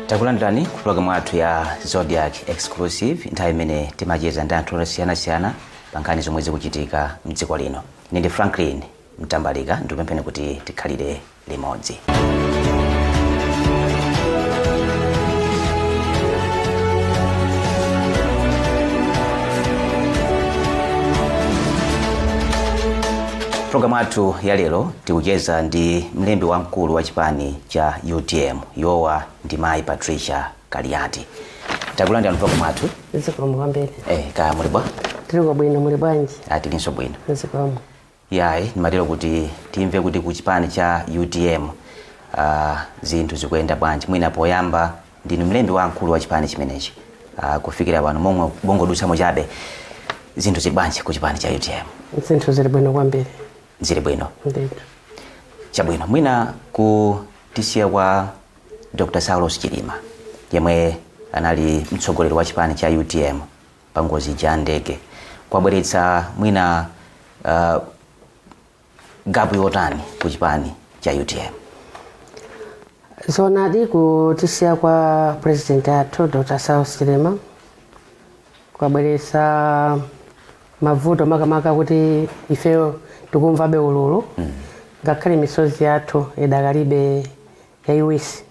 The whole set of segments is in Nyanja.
Takulandirani ku programu yathu ya Zodiak Exclusive, nthawi imene timacheza ndi anthu osiyanasiyana pa nkhani zomwe zikuchitika mdziko lino. Ine ndi Franklin Mtambalika, ndikupempheni kuti tikhalire limodzi. Programu yathu ya lero tikucheza ndi mlembi wamkulu wa chipani cha UTM. Iwowa ndi Mayi Patricia Kaliati. Takulandirani programu yathu. Zikomo kwambiri. Kaya muli bwa? Tili bwino, muli bwanji? Tilinso bwino. Zikomo. Yayi, ndimatero kuti timve kuti ku chipani cha UTM zinthu zikuyenda bwanji. Mwina poyamba, ndinu mlembi wamkulu wa chipani chimenechi, kufikira pano momwe bongodutsamo chabe, zinthu zili bwanji ku chipani cha UTM? Zinthu zili bwino kwambiri. Zili bwino? Ndithu. Chabwino. Mwina kutisiya kwa Dr Saulos Chilima, yemwe anali mtsogoleri wa chipani cha UTM, pa ngozi ya ndege, kwabweretsa mwina gap yotani ku chipani cha UTM? Zoonadi, kutisiya kwa president athu Dr Saulos Chilima kwabweretsa mavuto, makamaka kuti ifeyo tikumvabe ululu, ngakhale misozi yathu idakalibe yayiwisi.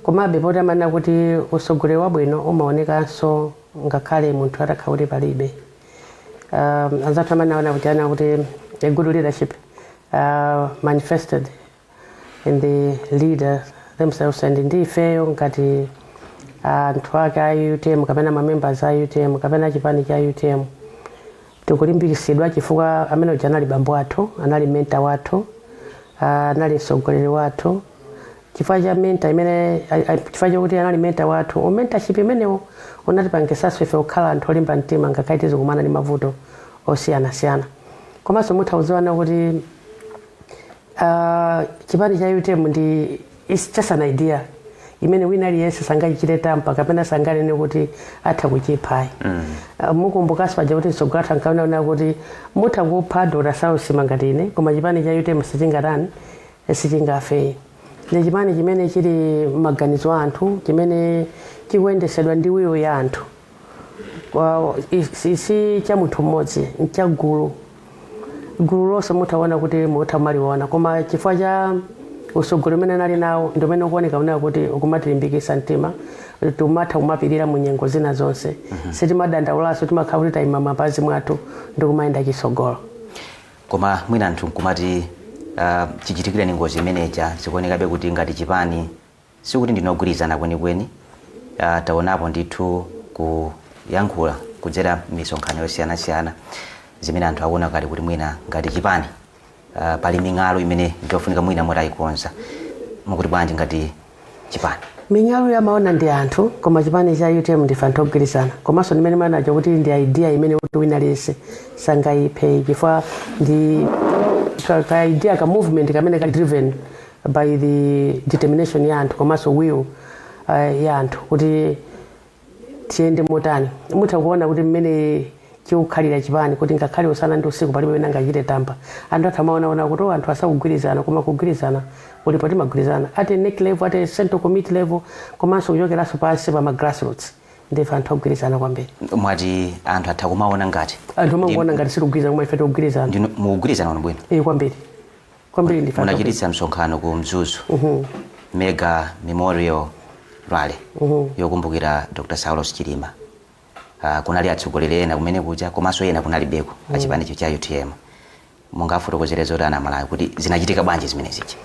Komabe poti amanena kuti utsogoleri wabwino umaonekanso ngakhale munthu atakhala kuti palibe, anzathu amanena kuti ana kuti a good leadership manifested in the leader themselves, and ndi ifeyo ngati anthu ake a UTM kapena ma members a UTM kapena chipani cha UTM tikulimbikitsidwa, chifukwa amene uja anali bambo athu, anali mentor wathu, anali mtsogoleri wathu. Chifukwa cha mentor imene chifukwa chokuti anali mentor wathu, umentorship imenewo unatipangisanso ife kukhala anthu olimba mtima ngakhale tizikumana ndi mavuto osiyanasiyana. Komanso mutha kudziwana kuti chipani cha UTM ndi, it's just an idea imene wina aliyense sangachichite tamper kapena sanganene kuti atha kuchiphayi. Mukumbukanso paja kuti mtsogoleri athu ankaona kuti mutha kupha Dr Saulos ngati ine, koma chipani cha UTM sichingatani, sichingafe. Ndi chipani chimene chili m'maganizo a anthu, chimene chikuyendesedwa ndi will ya anthu. Si cha munthu mmodzi, nchagulu. Gulu lonse muthaona kuti mutha maliona, koma chifukwa cha utsogoleri umene anali nawo ndi umene ukuoneka unena kuti ukumatilimbikitsa mtima, timatha kumapirira mu nyengo zina zonse. Sitimadandaulaso, timakhala kuti tayima mapazi mwathu ndi kumayenda chitsogolo. Koma mwina anthu nkumati chichitikireni ngozi imeneja, zikuonekabe kuti ngati chipani sikuti ndinogwirizana kwenikweni. Taonapo ndithu kuyankhula kudzera m'misonkhano yosiyanasiyana zimene anthu akuona kale kuti mwina ngati chipani pali ming'alu imene ndiofunika mwina mutayikonza. Mukuti bwanji ngati chipani? Ming'alu yamaona ndi anthu, koma chipani cha UTM ndife anthu ogwirizana. Komanso ndimene manacho kuti ndi idea imene kuti wina aliyense sangayiphe, chifukwa ndi ka idea, ka movement kamene kali driven by the determination ya anthu komanso will ya anthu kuti tiyende motani. Mutha kuona kuti mmene chikukhalira chipani, kuti ngakhale usana ndi usiku palibe wina angachite tamper. Anthu athu amaonaona kuti, oh, anthu asakugwirizana, koma kugwirizana kulipo. Timagwirizana at a NEC level, at a central committee level, komanso kuchokeranso pansi pa ma grassroots. Ndife anthu ogwirizana kwambiri. Mwati anthu atha kumaona ngati Anthu amangoona ngati sitikugwirizana, koma ife tikugwirizana. Ndinu mukugwirizana bwino bwino? Eh, kwambiri kwambiri, ndife anthu. Munachititsa msonkhano ku Mzuzu, mega memorial rally yokumbukira Dr Saulos Chilima. Kunali atsogoleri ena kumene kuja, komanso ena kunalibeko achipanicho cha UTM. Mungafotokozere zotani Amalawi kuti zinachitika bwanji zimene zija?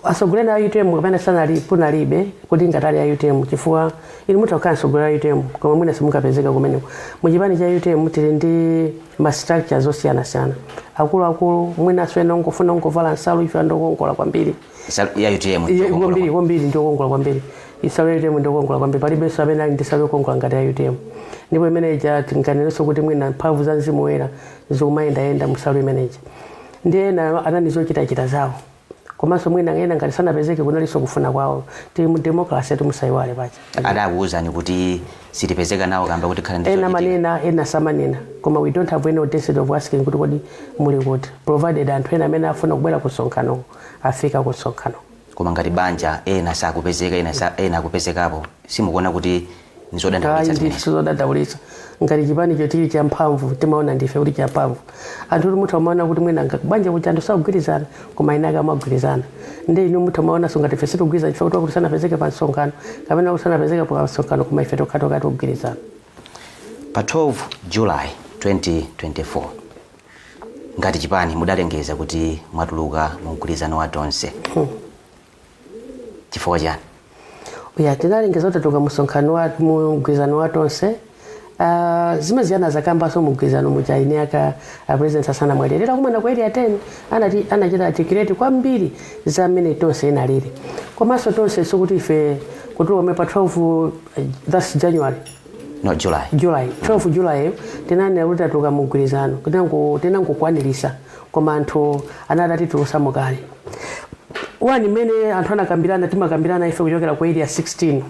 Atsogoleri a UTM kapena sanali, kunalibe kuti ngatali a UTM, chifukwa inu mutha kukhala mtsogoleri a UTM koma mwina simukapezeka kumeneko. Muchipani cha UTM tili ndi ma structures osiyanasiyana, akuluakulu, mwinanso ena ongofuna ongovala nsalu. Ife ndokongola kwambiri. Nsalu ya UTM? Iye kwambiri kwambiri, ndiokongola kwambiri. Nsalu ya UTM ndiokongola kwambiri, palibenso amene ali ndi nsalu yokongola ngati ya UTM. Ndipo imene ija tinganenenso kuti mwina mphamvu za Mzimu Woyera zikumayendayenda mu nsalu imeneji. Ndi ena anali zochitachita zawo, komanso mwina ena ngati sanapezeke kunalinso kufuna kwawo. Tili mu democracy, timusayiwale pacha. Adakuwuzani kuti sitipezeka nawo kamba kuti khala ndi Ena zochitika? Manena, ena samanena, koma we don't have any audacity of asking kuti kodi muli kuti, provided anthu ena amene afuna kubwera ku msonkhano afika ku msonkhano. Koma ngati banja ena sakupezeka, ena akupezekapo, simukuona kuti nizodandaulitsa Ayi. zimenezi? Ndithu, zodandaulitsa. Ngati chipanicho chili champhamvu, timaona ndife kuti champhamvu. Anthu kuti mutha kumaona kuti mwina banja kuti anthu sakugwirizana, koma ine ake amagwirizana. Ndi inu mutha kumaonanso ngati ife sitikugwirizana chifukwa kuti sanapezeke pa msonkhano kapena kuti sanapezeke pa msonkhano, koma ife tokhatokha tikugwirizana. Pa 12 July 2024, ngati chipani mudalengeza kuti mwatuluka mu mgwirizano wa Tonse. Chifukwa chani? Ya, tinalengeza kuti tatuka msonkhano wa mu mgwirizano wa Tonse. Zimene ziyana zakambaso mugwirizano muja ine aka a President asanamwalire kumana ku Area 10 anati anachita articulate kwambiri za mmene Tonse inalili. Komanso Tonse sikuti ife kutuluka pa 12, that's January. No, July. July, 12 July tinanena kuti tatuka mugwirizano, tinangokwanirisa, koma anthu anati atitulutsamo kale. One, imene anthu anakambirana, timakambirana ife kuchokera ku Area 16,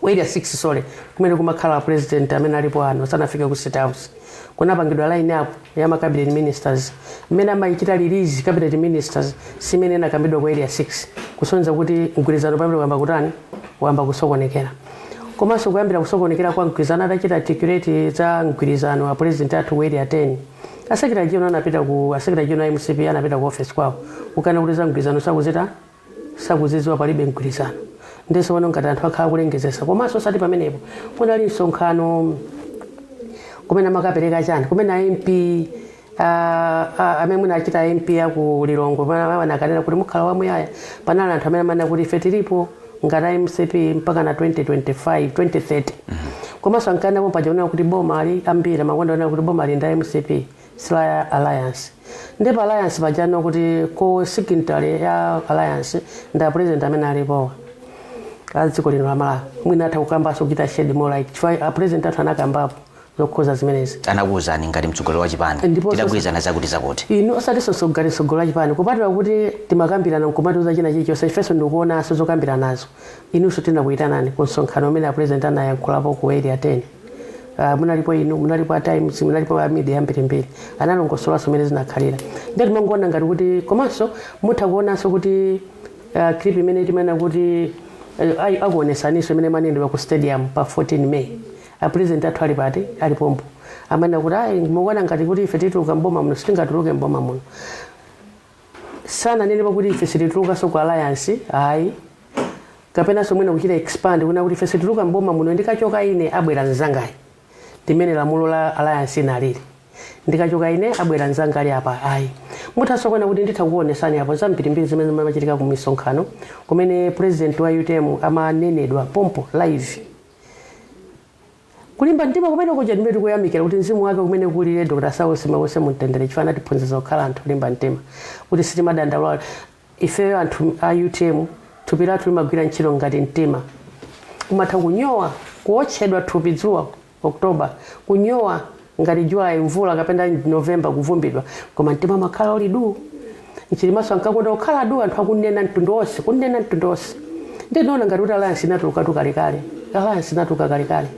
ku Area 6, sorry, kumene kumakhala President amene alipo ano sanafike ku State House. Kunapangidwa line up ya ma cabinet ministers. Mmene amayichita release cabinet ministers simene inakambidwa ku Area 6, kusonyeza kuti mgwirizano pamene wayamba kutani, wayamba kusokonekera. Komanso kuyambira kusokonekera kwa mgwirizano, atachita articulate za mgwirizano wa President athu ku Area 10, a Secretary General anapita ku, a Secretary General MCP anapita ku office kwawo kukana kuti za mgwirizano sakuzita, sakuzidziwa, palibe mgwirizano. Ndiso pano ngati anthu akhala kulengezesa. Komanso osati pamenepo, kunali msonkhano kumene amakapereka chani, kumene a MP amene mwina achita MP aku Lilongwe pamene akanena kuti mukhala wamuyaya. Panali anthu amene amanena kuti ife tilipo ngati MCP mpaka na 2025, 2030. Komanso ankanenapo paja kunena kuti boma ali, ambiri amakonda kunena kuti boma ali nda MCP, sila Alliance. Ndipo Alliance pajano kuti ko signatory ya Alliance nda President amene alipowa a dziko lino la Malawi. Mwina atha kukambanso, kuchita shed more light, chifukwa a President athu anakambapo zokhuza zimenezi. Anakuwuzani ngati mtsogoleri wa chipani? Tidagwirizana zakuti zakuti. Inu osati ngati mtsogoleri wa chipani, kupatula kuti timakambirana nkumatiuza china chilichonse, ifenso ndikuonanso zokambirana nazo. Inunso tinakuyitanani ku msonkhano umene a President anayankhulapo ku Area 10. Munalipo inu, munalipo a Times, munalipo a media ambirimbiri. Analongosolanso mmene zinakhalira. Ndiye timangoona ngati kuti, komanso mutha kuonanso kuti clip imene timanena kuti akuonesaninso imene manenedwa ku stadium pa 14 May, a President athu ali pati, ali pompo, amanena kuti ayi, mukuona ngati kuti ife tituluka mboma muno? Sitingatuluke mboma muno. Sananenepo kuti ife sititulukanso ku Alliance, ayi, kapenanso mwina kuchita expand kuna kuti ife sitituluka mboma muno, ndikachoka ine abwera mzangayi, ndimene lamulo la Alliance inalili, ndikachoka ine abwera mzanga ali apa, ayi. Muthanso kuona kuti nditha kuonesani apo zambirimbiri zimene zimachitika ku misonkhano kumene President wa UTM amanenedwa pompo live. Kulimba mtima kumene kuja ndimene tikuyamikira kuti mzimu wake kumene kulire Dr Saulos mawuse mumtendere, chifukwa anatiphunzitsa kukhala anthu olimba mtima, kuti sitimadandaula ifeyo anthu a UTM. Thupi lathu limagwira ntchito ngati mtima, umatha kunyowa, kuotchedwa thupi dzuwa October, kunyowa ngati July mvula, kapena November kuvumbidwa, koma mtima umakhala uli du. Mchilimaso ankakonda kukhala du, anthu akunena mtundu wonse, kunena mtundu wonse. Ndinaona ngati kuti Alliance inatuluka kalekale. Alliance inatuluka kalekale.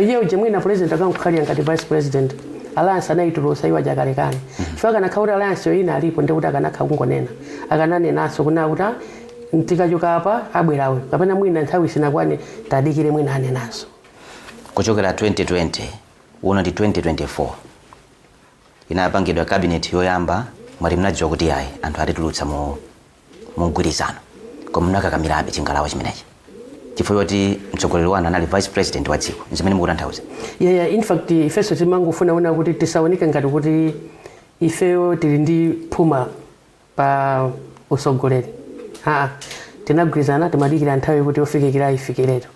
Iye uje mwina President akankhalira ngati Vice President, Alliance anayitulusa iwo aja kalekale, chifukwa akanakhala kuti Alliance yo ina alipo, ndikuti akanakhala kungonena, akananenanso kuna kuti, "Ah, tikachoka apa abwerawe," kapena mwina nthawi sinakwane, tadikire, mwina anenanso. Kuchokera 2020, uno ndi 2024, inapangidwa cabinet yoyamba. Mwati mnadziwa kuti ayi, anthu atitulutsa mu mgwirizano, koma munakakamirabe chingalawa chimenechi chifukwa choti mtsogoleri wanu anali Vice President wa dziko. Zimene mukutanthauza? Yeah, in fact ifenso timangofuna una kuti tisaoneke ngati kuti ifeyo tili ndi phuma pa usogoleri. Aa, tinagwirizana, timadikira nthawi kuti yofikikira ifikiretu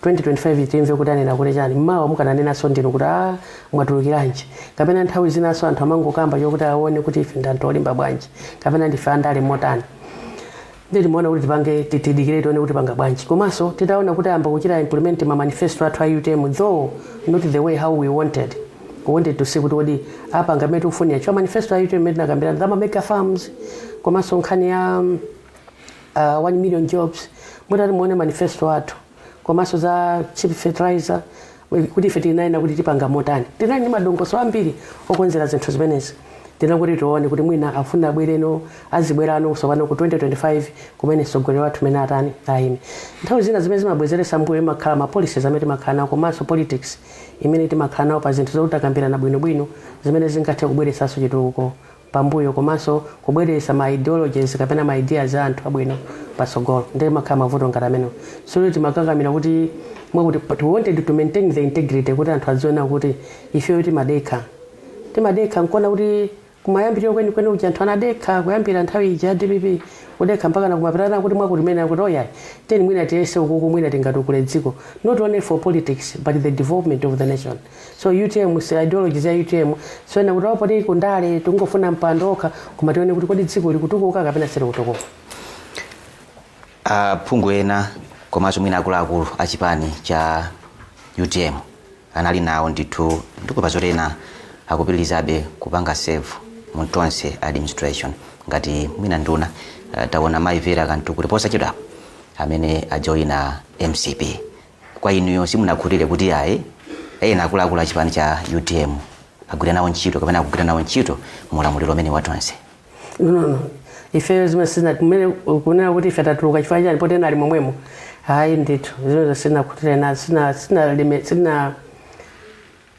2025, timve kuti anena kuti chani. Mmawa mukananenanso ndinu kuti a mwatulukiranji, kapena nthawi zinanso anthu amangokamba chokuti aone kuti ife ndi anthu olimba bwanji kapena ndife andale motani. Ndi timaona kuti tipange, tidikire tione kuti panga bwanji. Komanso titaona kuti ayamba kuchita implement ma manifesto athu a UTM, though not the way how we wanted, we wanted to see kuti kodi apanga mmene tikufunira, chifukwa manifesto a UTM imene tinakambirana za ma mega farms, komanso nkhani ya 1 million jobs, mutati muone manifesto athu, komanso za cheap fertilizer, kuti ife tinayena kuti tipanga motani, tinali ndi madongoso ambiri okonzera zinthu zimenezi. Tinakuti tione kuti mwina afuna abwereno, azibwerano tsopano ku 2025 kumene mtsogoleri wathu mene atani ayime. Nthawi zina zimene zimabwezeretsa mbuyo imakhala ma policies amene timakhala nawo, komanso politics imene timakhala nawo pa zinthu zokuti takambirana bwinobwino zimene zingathe kubweretsanso chitukuko pambuyo, komanso kubweretsa ma ideologies kapena ma ideas a anthu abwino patsogolo. Ndiye makhala mavuto ngati amenewo. So timakakamira kuti mwakuti, but we wanted to maintain the integrity kuti anthu adziona kuti ifeyo timadekha, timadekha nkuona kuti kumayambiriro kwenikweni uja anthu anadekha kuyambira nthawi ija ya DPP, kudekha mpaka nakumapitana kuti mwakuti mene kuti oyayi, teni mwina tiyese ukuku, mwina tingatukule dziko, not only for politics but the development of the nation. So UTM si ideologies ya UTM so ena kuti apo kundale tikungofuna mpando okha, koma tione kuti kodi dziko likutukuka kapena silikutukuka. Aphungu ena komanso mwina akuluakulu a chipani cha UTM anali nawo ndithu, ndikupa zoti ena akupitirizabe kupanga serve mu Tonse administration ngati mwina nduna. Taona Mayi Vera Kamtukule posachedwapo amene ajoyina MCP. Kwa inuyo simunakhutire kuti ayi, ena akuluakulu a chipani cha UTM agwira nawo ntchito kapena akugwira nawo ntchito mulamuliro umene wa Tonse? No, ifeyo zimene sina kumene kunena kuti ife tatuluka chifukwa chani poti ena ali momwemo, hayi ndithu, zimene sinakhutire nazo, sina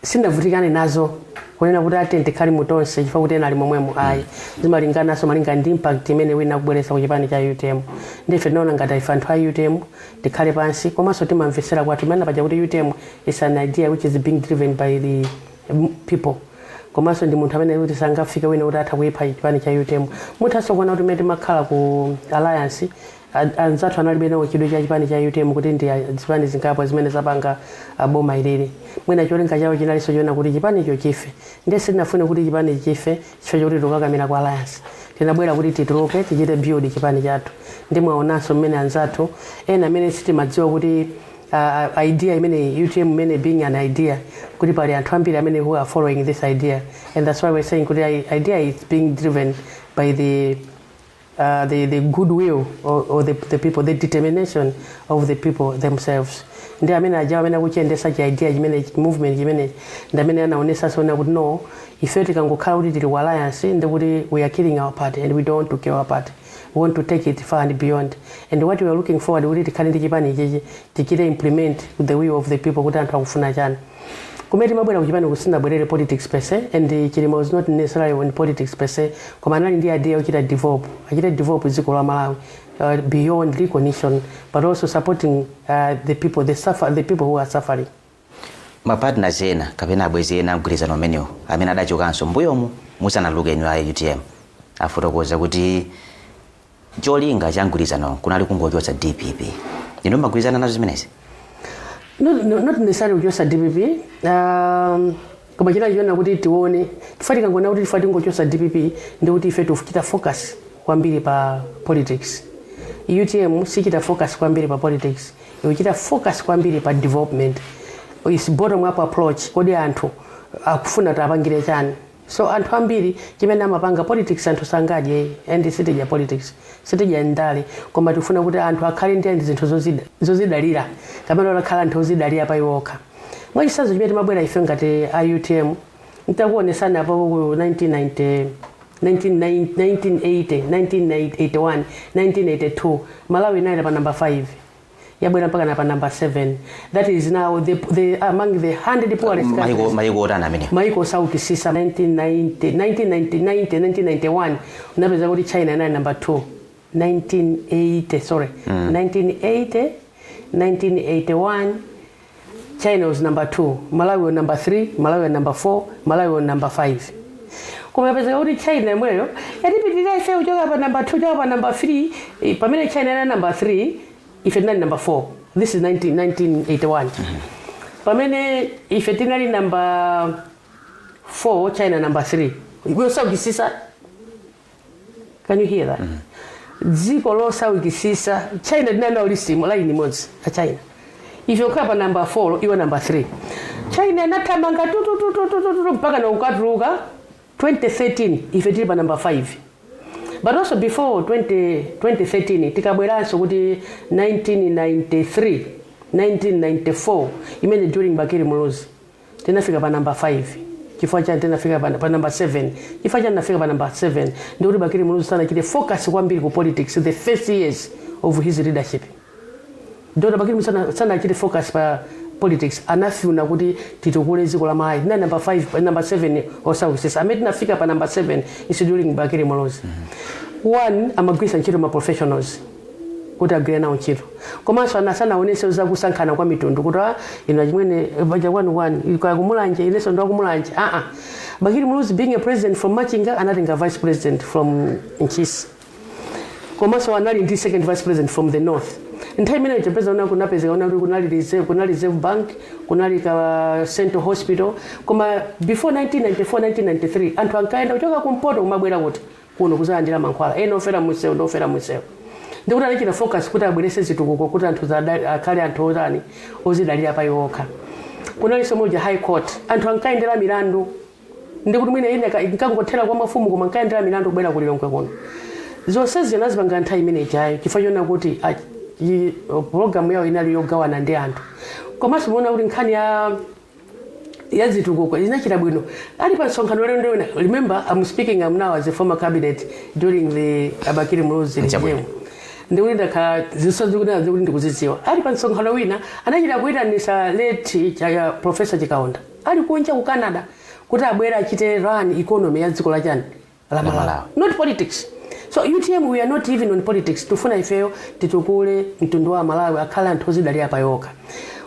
sinavutikane nazo kunena kuti ate tikhale mutonse chifukwa kuti ena ali momwemo, ayi. Zimalinganaso malinga ndi impact imene wina akubweretsa ku chipani cha UTM. Ndife tinaona ngati ife anthu a UTM tikhale pansi, komanso timamvetsera kwathu imene paja kuti UTM is an idea which is being driven by the people, komanso ndi munthu amene kuti sangafike wina kuti atha kuyipha chipani cha UTM. Muthanso kuona kuti mmene timakhala ku alliance, anzathu analibe nawo chidwi cha chipani cha UTM kuti ndi zipani zingapo zimene zapanga boma ilili. Mwina cholinga chawo chinalinso choona kuti chipanicho chife. Ndiye sitinafune kuti chipani chife chifukwa chokuti tikukakamira ku alliance. Tinabwera kuti tituluke, tichite build chipani chathu. Ndi mwaonanso mmene anzathu ena amene sitimadziwa kuti idea imene UTM imene being an idea, kuti pali anthu ambiri amene who are following this idea, and that's why we're saying kuti idea is being driven by the goodwill or the people, the determination of the people themselves. Ndi amene ajawa amene akuchiyendesa chi idea chimene, movement chimene, ndi amene anaonesanso ona kuti no, ife tikangokhala kuti tili ku alliance, ndi kuti we are killing our party, and we don't want to kill our party. We want to take it far and beyond, and what we are looking forward kuti tikhale ndi chipani ichichi tichite implement the will of the people, kuti anthu akufuna chani. Kumene timabwera kuchipani kusinabwerere politics per se, and Chilima was not necessarily on politics per se, koma anali ndi idea yochita develop, achite develop dziko la Malawi beyond recognition, but also supporting the people, the people who are suffering. Mapartners ena kapena abwezi ena mgwirizano umenewo amene adachokanso mbuyomu musanatuluke inu a UTM afotokoza kuti cholinga cha mgwirizano kunali kungochotsa DPP. Inu magwirizana nazo zimenezi? No, not necessarily kuchosa DPP, koma china chiona kuti tione tifa tikangona kuti tifa tingochosa DPP, ndi kuti ife tikuchita focus kwambiri pa politics. UTM sichita focus kwambiri pa politics, ikuchita focus kwambiri pa development. Is bottom up approach. Kodi anthu akufuna tapangire chani? So anthu ambiri chimene amapanga politics, anthu sangadye, and sitidya politics, sitidya ndale, koma tifuna kuti anthu akhale ndi zinthu zozidalira kapena akhala anthu ozidalira pa iwo okha. Mwachitsanzo, chimene timabwera ife ngati a UTM, ntakuonesani apo ku 1990, 1980, 1981, 1982, Malawi inali pa number 5, yabwera mpaka na pa number 7. That is now the among the 100 poorest countries. Maiko otani amene? Maiko osaukisisa. 1990, 1990, 1991 unapeza kuti China inali number 2. 1980, sorry, 1980, 1981, China was number 2, Malawi was number 3, Malawi was number 4, Malawi was number 5. Koma yapezeka kuti China imweyo yatipitirira ife kuchoka pa number 2, kuchoka pa number 3. Pamene China inali number 3, ife tinali number 4. This is 19, 1981. Pamene ife tinali number 4, China number 3, yosaukisisa. Can you hear that? Dziko losaukisisa, China tinali nawo lisimu line imodzi a China, ife kukhala pa number 4, iwo number 3. China inathamanga tutututututu mpaka na ukatuluka 2013, ife tili pa number 5. But also before 20, 2013, tikabweranso kuti 1993, 1994, imene during Bakili Muluzi, tinafika pa number 5. Chifukwa chani tinafika pa number 7? Chifukwa chani nafika pa number 7? Ndikuti Bakili Muluzi sanachite focus kwambiri ku politics the first years of his leadership. Dr. Bakili Muluzi sanachite focus pa politics. Anafuna kuti titukule dziko la Malawi. Tinali number 5, number 7 osaukitsitsa. Amene tinafika pa number 7 is during Bakili Muluzi. One, amagwiritsa ntchito ma professionals kuti agwire nawo ntchito, komanso anasanaonese zakusankhana kwa mitundu kuti, "Ah, ino achimwene baja kwanu kwani kwa kumulanje, inenso ndo kumulanje." Ah ah, Bakili Muluzi being a president from Machinga, anatenga vice president from Ntchisi, komanso anali ndi second vice president from the north. Nthawi imeneyo chapeza una kunapezeka una kuti kunali Reserve Bank, kunali ka Central Hospital. Koma before 1994, 1993, anthu ankaenda kuchoka kumpoto kumabwera kuti kuno kuzalandira mankhwala, ena ofera munsewu ndi ofera munsewu. Ndikuti anachita focus kuti abwerese zitukuko kuti anthu akhale anthu otani, ozidalira pa iwo okha. Kunalinso moja High Court, anthu ankayendera milandu, ndikuti mwina ine nkangothera kwa mafumu, koma ankayendera milandu kubwera kulilongwe kuno. Zonse zinazipanga nthawi imene ijayo chifukwa chona kuti program yawo inali yogawana ndi anthu. Komanso muona kuti nkhani ya zitukuko inachita bwino ali pa msonkhano lero ndiwena. Remember, I'm speaking, I'm now as a former cabinet during the a Bakili Muluzi regime. Ndikuti ndakhala zinso zikuti zikuti ndikuzidziwa. Ali pa msonkhano wina anachita kuyitanisa late cha Professor Chikaonda ali kunja ku Canada kuti abwere achite run economy ya dziko la chani, la Malawi. Malawi. Not politics. So UTM, we are not even on politics. Tifuna ifeyo titukule mtundu wa Malawi, akhale anthu ozidalira pa yokha.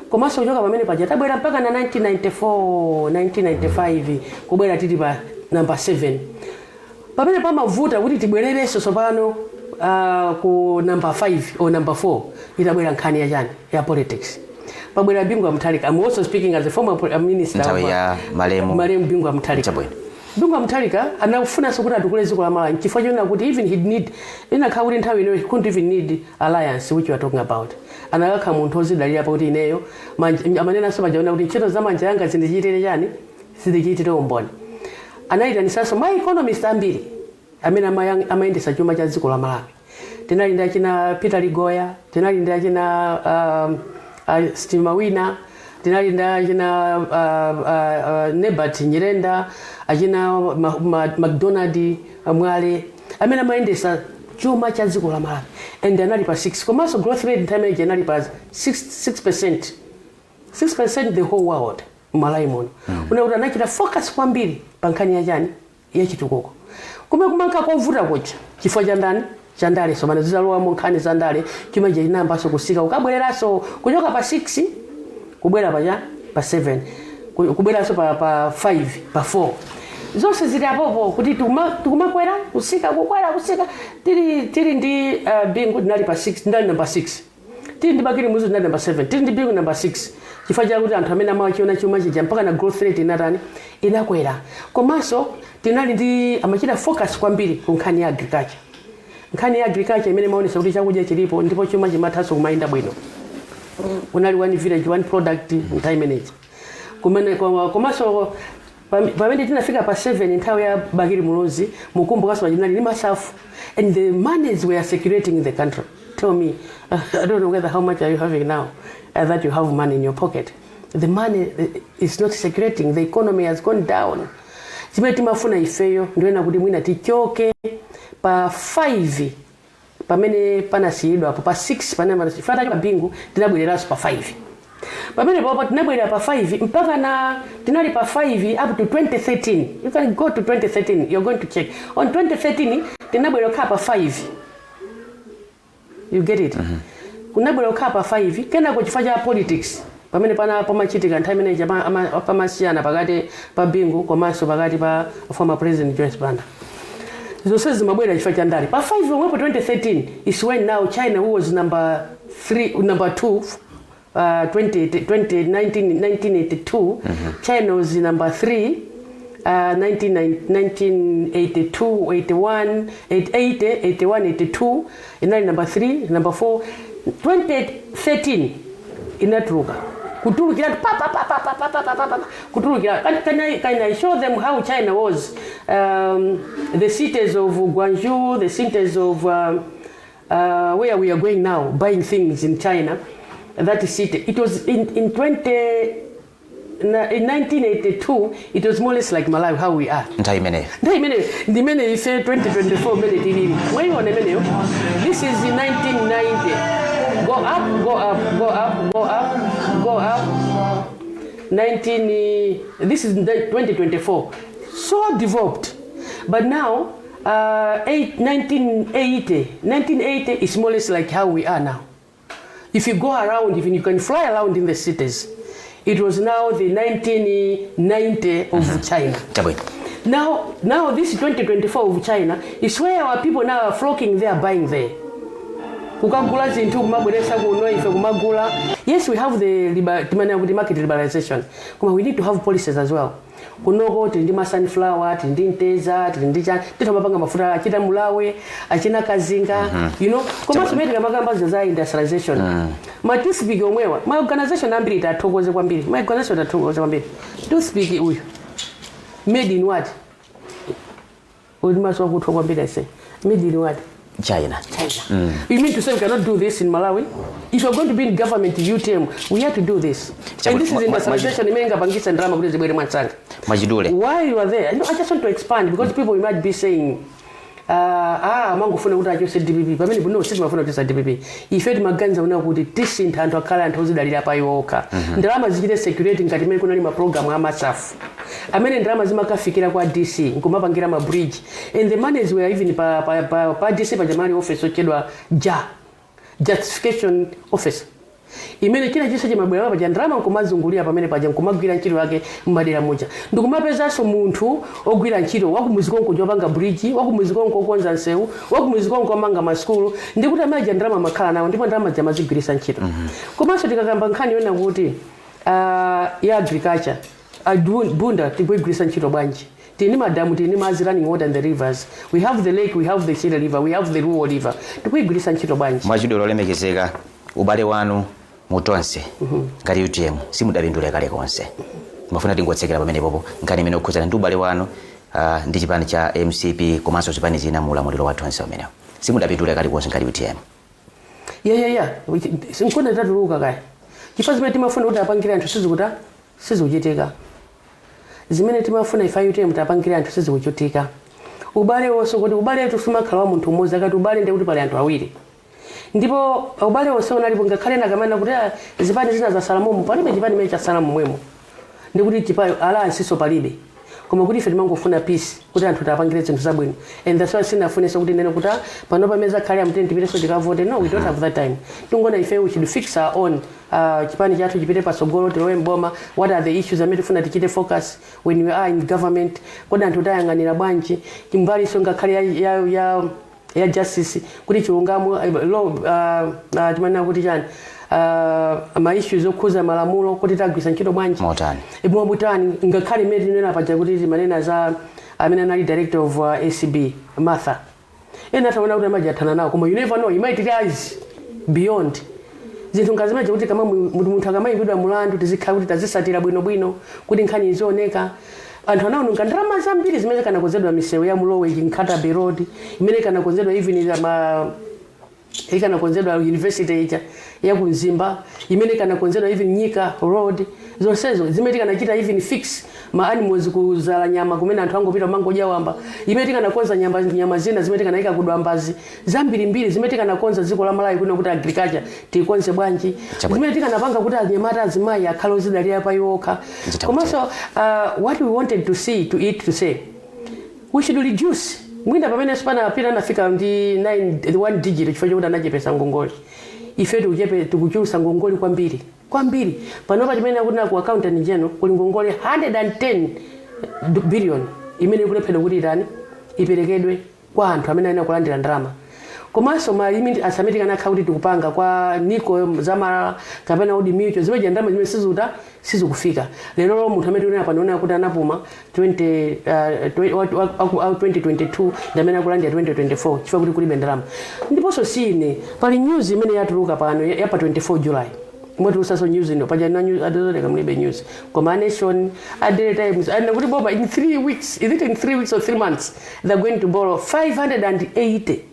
Komanso kuchoka pamene paja tabwera mpaka na 1994, 1995, kubwera tili pa number 7. Pamene pamavuta kuti tibwererenso tsopano ku number 5 or number 4, itabwera nkhani ya chani, ya politics, pabwera Bingu wa Mutharika. I'm also speaking as a former minister Nthawi of, ya malemu. Malemu Bingu wa Mutharika. Chabwino. Bingu wa Mutharika anakufunanso kuti atukule dziko la Malawi chifukwa chonena kuti even he'd need, inakhala kuti nthawi ineyo he couldn't even need alliance which we are talking about. Anakakha munthu ozidalira pakuti ineyo amanenanso pajaona kuti ntchito za manja yanga zindichitire chani, zindichitire umboni. Anayitanisanso ma economist ambiri amene amayendesa chuma cha dziko la Malawi. Tinali ndi achina Peter Ligoya, tinali ndi achina Steve Mawina, tinali ndi achina Nebert Nyirenda, achina McDonald Mwale amene amayendesa chuma cha dziko la Malawi, and anali pa 6. Komanso growth rate nthawi imeneyi inali pa 6, 6%, 6% the whole world. Malawi muno una kuti anachita focus kwambiri pa nkhani ya chani, yachitukuko. Kumene kumanka kovuta kuja chifukwa cha ndani, cha ndale. So mana zizalowamo nkhani za ndale, chuma chinayambanso kusika, ukabwereranso kuchoka pa 6 kubwera pa 7, kubweranso pa 5, pa 4. Zonse zili apopo kuti tikumakwera, kusika, kukwera, kusika. Tili ndi Bingu tinali pa 6, tinali number 6. Tili ndi Bakili Muluzi tinali number 7. Tili ndi Bingu number 6, chifukwa chakuti anthu amene amachiona chuma chija mpaka na growth rate inatani, inakwera. Komanso tinali ndi amachita focus kwambiri ku nkhani ya agriculture, nkhani ya agriculture imene imaonesa kuti chakudya chilipo ndipo chuma chimathanso kumayenda bwino. Kunali one village, one product nthawi imeneyi kumene. Komanso pamene tinafika pa 7 nthawi ya Bakili Muluzi, mukumbukanso pachinali ndi masafu and the monies were circulating in the country. Tell me, I don't know whether how much are you having now, that you have money in your pocket. The money is not circulating, the economy has gone down. Chimene timafuna ifeyo ndiwena kuti mwina tichoke pa 5 pamene panasiyidwapo, pa 6 pamene fata pa Bingu, tinabwereranso pa 5. Pamene popo tinabwerera pa 5 mpaka na tinali pa 5 up to 2013. You can go to 2013, you're going to check on 2013, tinabwerera kukhala pa 5. You get it? Kunabwera kukhala pa 5 kenako chifukwa cha politics pamene pana pamachitika nthawi imeneyi pamasiyana pakati pa Bingu komanso pakati pa former President Joyce Banda. Zonse zimabwera chifukwa cha ndale. Pa 5 omwepo 2013 is when now China, who was number 3, number 2, 20, 20, 19, 1982, China was number 3, 1982, 81, 80, 81, 82, inali number 3, number 4. 2013 inatuluka, kutulukira pa pa pa pa pa pa pa pa pa pa kutulukira. Can I show them how China was, the cities of Guangzhou, the cities of where we are going now, buying things in China, that city, it was in 20 In 1982 it was more or less like Malawi, how we are. Nthawi imeneyo. Nthawi imene ndimene ife 2024 mene tilili. Mwayiona imeneyo? This is in 1990. Go up, go up, go up, go up, go up. 19 this is the 2024, so developed. But now 1980, 1980 is more or less like how we are now. If you go around, even you can fly around in the cities. It was now the 1990 of China. Chabwino. Now this 2024 of China is where our people now are flocking there, buying there. Kukagula zinthu, kumabweresa kuno, ife kumagula. Yes, we have the timanena kuti market liberalization, koma we need to have policies as well. Kunoko tili ndi ma sunflower, tili ndi mteza, tili ndi chani, titamapanga mafuta achita mulawe, achina kazinga. Komanso mene tikamakamba za industrialization, ma toothpick omwewa, ma organization ambiri tathokoze kwambiri, ma organization tathokoze kwambiri. Toothpick uyu made in what? Uli maso akuthwa kwambiri ase. Made in what? China. China. You mean to say we cannot do this in Malawi? If you're going to be in government, UTM, we have to do this. And this is industrialization imene ingapangisa ndalama kuti zibwere mwansanga. Mwachidule. While you are there, I just want to expand because people might be saying, ah, mangofuna kuti achose DPP pamene no, sitimafuna kuchosa DPP. Ife timaganiza kuna kuti tisintha anthu akhale anthu ozidalira pa iwo okha, ndalama zichite security ngati imene kunali mapulogalamu a MASAF amene ndalama zimakafikira kwa DC nkumapangira ma bridge, and the monies were even pa DC pajamali office ochedwa ja justification office, imene china chonse chimabwera paja, ndalama nkumazungulira pamene paja, nkumagwira ntchito yake mmadera muja, ndikumapezanso munthu ogwira ntchito wakumuzi konko chopanga bridge, wakumuzi konko okonza nsewu, wakumuzi konko amanga masukulu, ndikuti amaja ndalama makhala nawo ndipo ndalama zamazigwirisa ntchito. Komanso tikakamba nkhani yona kuti ya agriculture, Bunda tikuigwirisa ntchito bwanji? Tili ndi madamu, tili ndi madzi, running water in the rivers. We have the lake, we have the Shire River, we have the Ruo River. Tikuigwirisa ntchito bwanji? Mwachidule, olemekezeka, ubale wanu mutonse ngati UTM simudapindule kale konse. Mafuna tingotsekera pamenepopo nkhani imene okhudzana ndi ubale wanu ndi chipani cha MCP komanso zipani zina mu ulamuliro wathu onse umenewo. Simudapindule kale konse ngati UTM. Yeah, nkona tatuluka kaya, chifukwa zimene timafuna kuti apangire anthu sizikuta, sizikuchitika. Zimene timafuna ife UTM tapangire anthu sizikuchitika. Ubale wonse, kuti ubale wetu sumakhala wa munthu umodzi. Akati ubale, ndiye kuti pali anthu awiri, ndipo ubale wonse unalipo. Ngakhale nakamana kuti ah, zipani zina zasala momo, palibe chipani chimene chasala momwemo, ndikuti chipayo alliance so palibe. Koma kuti ife timangofuna peace, kuti anthu tapangire zinthu zabwino, and that's why sinafunenso kuti nene kuti ah, pano pameza khale amteni tipitenso tikavote. No, we don't have that time. Tingona ife we should fix our own chipani chathu chipite pasogolo, tilowe mboma. What are the issues amene tifuna tichite focus when we are in government? Kodi anthu tayang'anira bwanji chimbaliso, ngakhale ya justice, kuti chilungamo, law, timanena kuti chani, ma issues okhuza malamulo, kuti tagwisa ntchito bwanji? Motani? Motani? Ngakhale imene tinena paja kuti timanena za amene anali director of ACB, Martha, ena ataona kuti amaji athana nawo, koma you never know, he might rise beyond zinthu ngazimaja, kuti kama munthu akamayimbidwa mulandu, tizikhala kuti tazisatira bwinobwino kuti nkhani izioneka. Anthu anaononga ndalama zambiri zimene kanakonzedwa misewu ya Mlowe, Nkhata Bay Road, imene kanakonzedwa even ma ikanakonzedwa university ija ya kumzimba, imene ikanakonzedwa even Nyika Road, zonsezo zimene tikanachita even fix ma animals kuzala nyama kumene anthu angopita mangodya wamba, imene tikanakonza nyama zina zimene tikanayika kudwambazi, zambirimbiri zimene tikanakonza dziko la Malawi kuno, kuti agriculture tikonze bwanji, zimene tikanapanga kuti anyamata, azimayi akhale ozidalira pa iwo okha. Nditha. Komanso what we wanted to see to it to say we should reduce mwina pamene panapita anafika ndi 9 one digit chifukwa chokuti anachepesa ngongole. Ife tikuchulusa ngongole kwambiri kwambiri. Panopa chimene akuti ku Accountant General kuli ngongole 110 billion imene ikulephera kuti itani, iperekedwe kwa anthu amene ayenera kulandira ndalama. Komanso malimi asamene tikanakhala kuti tikupanga kwa niko zamalala kapena Old Mutual, zimene ndalama zimene sizuta, sizikufika. Lero lo munthu amene tikunena pano kuti anapuma 20, 2022 ndi amene akulandira 2024 chifukwa kuti kulibe ndalama. Ndiponso sine pali news imene yatuluka pano ya pa 24 July, mwatulusaso news ino paja na news adozoleka mulibe news, koma a Nation, a Daily Times and kuti boma in 3 weeks, is it in 3 weeks or 3 months, they're going to borrow 580,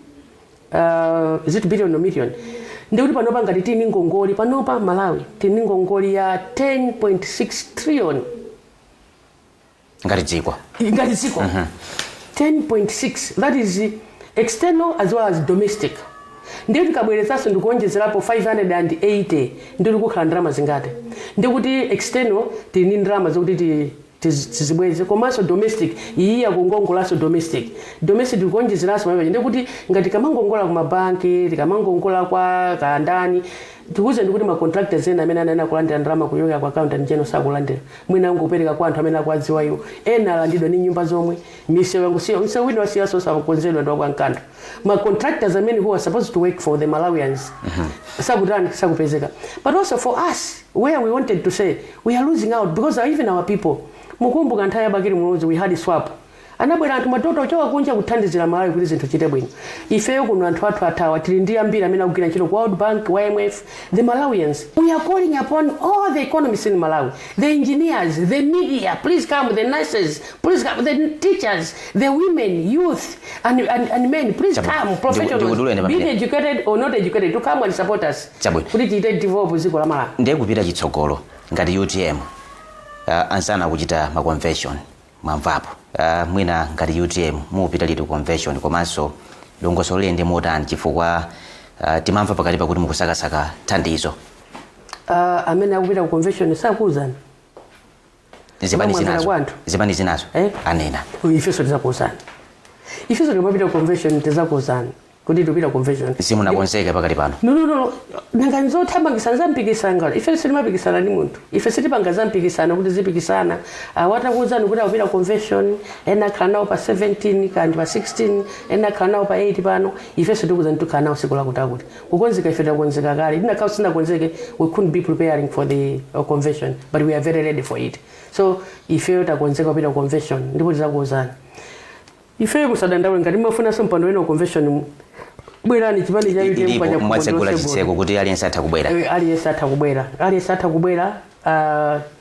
is it billion or million? Ndikuti panopa ngati tili ngongoli, panopa Malawi tili ngongoli ya 10.6 trillion. Ngati dziko? Ngati dziko, 10.6, that is external as well as domestic. Ndiye tikabwerezanso ndikuonjezerapo 580, ndi kukhala ndalama zingati? Ndikuti external tili ndi ndalama zokuti tizibweze, komanso domestic iyi yakungongolanso domestic tikuonjezeranso pamenepo. Ndikuti ngati tikamangongola ku mabanki, tikamangongola kwa kandani, tikuze ndikuti ma contractors ena amene anena kulandira ndalama kuchoka kwa Accountant General sakulandira, mwina angopereka kwa anthu amene akuwadziwa iwo. Ena alandidwa ndi nyumba zomwe, misewu yangusiya, msewu wina wasiyaso sakukonzedwa ndi wakwankanthu. Ma contractors amene who are supposed to work for the Malawians sakutani, sakupezeka. But also for us, where we wanted to say we are losing out because even our people, mukumbuka nthawi ya Bakili Muluzi we had swap, anabwera anthu madokota ochoka kunja kuthandizira Malawi kuti zinthu chite bwino. Ifeyo kuno anthu athu athawa. Tili ndi ambiri amene akugwira ntchito ku World Bank, IMF. The Malawians, we are calling upon all the economists in Malawi, the engineers, the media, please come, the nurses, please come, the teachers, the women, youth and men, please Chabwino. come, professionals, Ndikuduleni be pamene. educated or not educated, to come and support us Chabwino. kuti tiite develop dziko la Malawi. Ndiye kupita chitsogolo, ngati UTM, anzana akuchita ma convention, mwamvapo, mwina ngati UTM mupita liti convention, komanso dongosolo liyende motani? Chifukwa timamva pakati pakuti mukusakasaka thandizo. Amene akupita ku convention sakuuzani. Zipani Mwamvera zinazo kwa anthu. Zipani zinazo Eh? anena. Ifenso tizakuuzani. Ifenso tikamapita ku convention tizakuuzani kuti tikupita ku convention. Simunakonzeke pakati pano? No, nanga nzothamangisa zampikisano? Ife sitimapikisana ndi munthu. Ife sitipanga zampikisano kuti zipikisana. Awatakuuzani kuti akupita convention, ena akhala nawo pa 17 kandi pa 16, ena akhala nawo pa 8 pano. Ifenso tikuuzani tikhala nawo siku lakuti akuti. Kukonzeka ife takonzeka kale. Tinakhala sinakonzeke, we couldn't be preparing for the convention, but we are very ready for it. So ifeyo takonzeka kupita convention ndipo tizakuuzani. Ifeyo musadandaule. Ngati mumafunanso mpando wina wa convention, bwerani. Chipani cha UTM Ilipo paja mwatsegula chitseko kuti aliyense atha kubwera. Aliyense atha kubwera, aliyense atha kubwera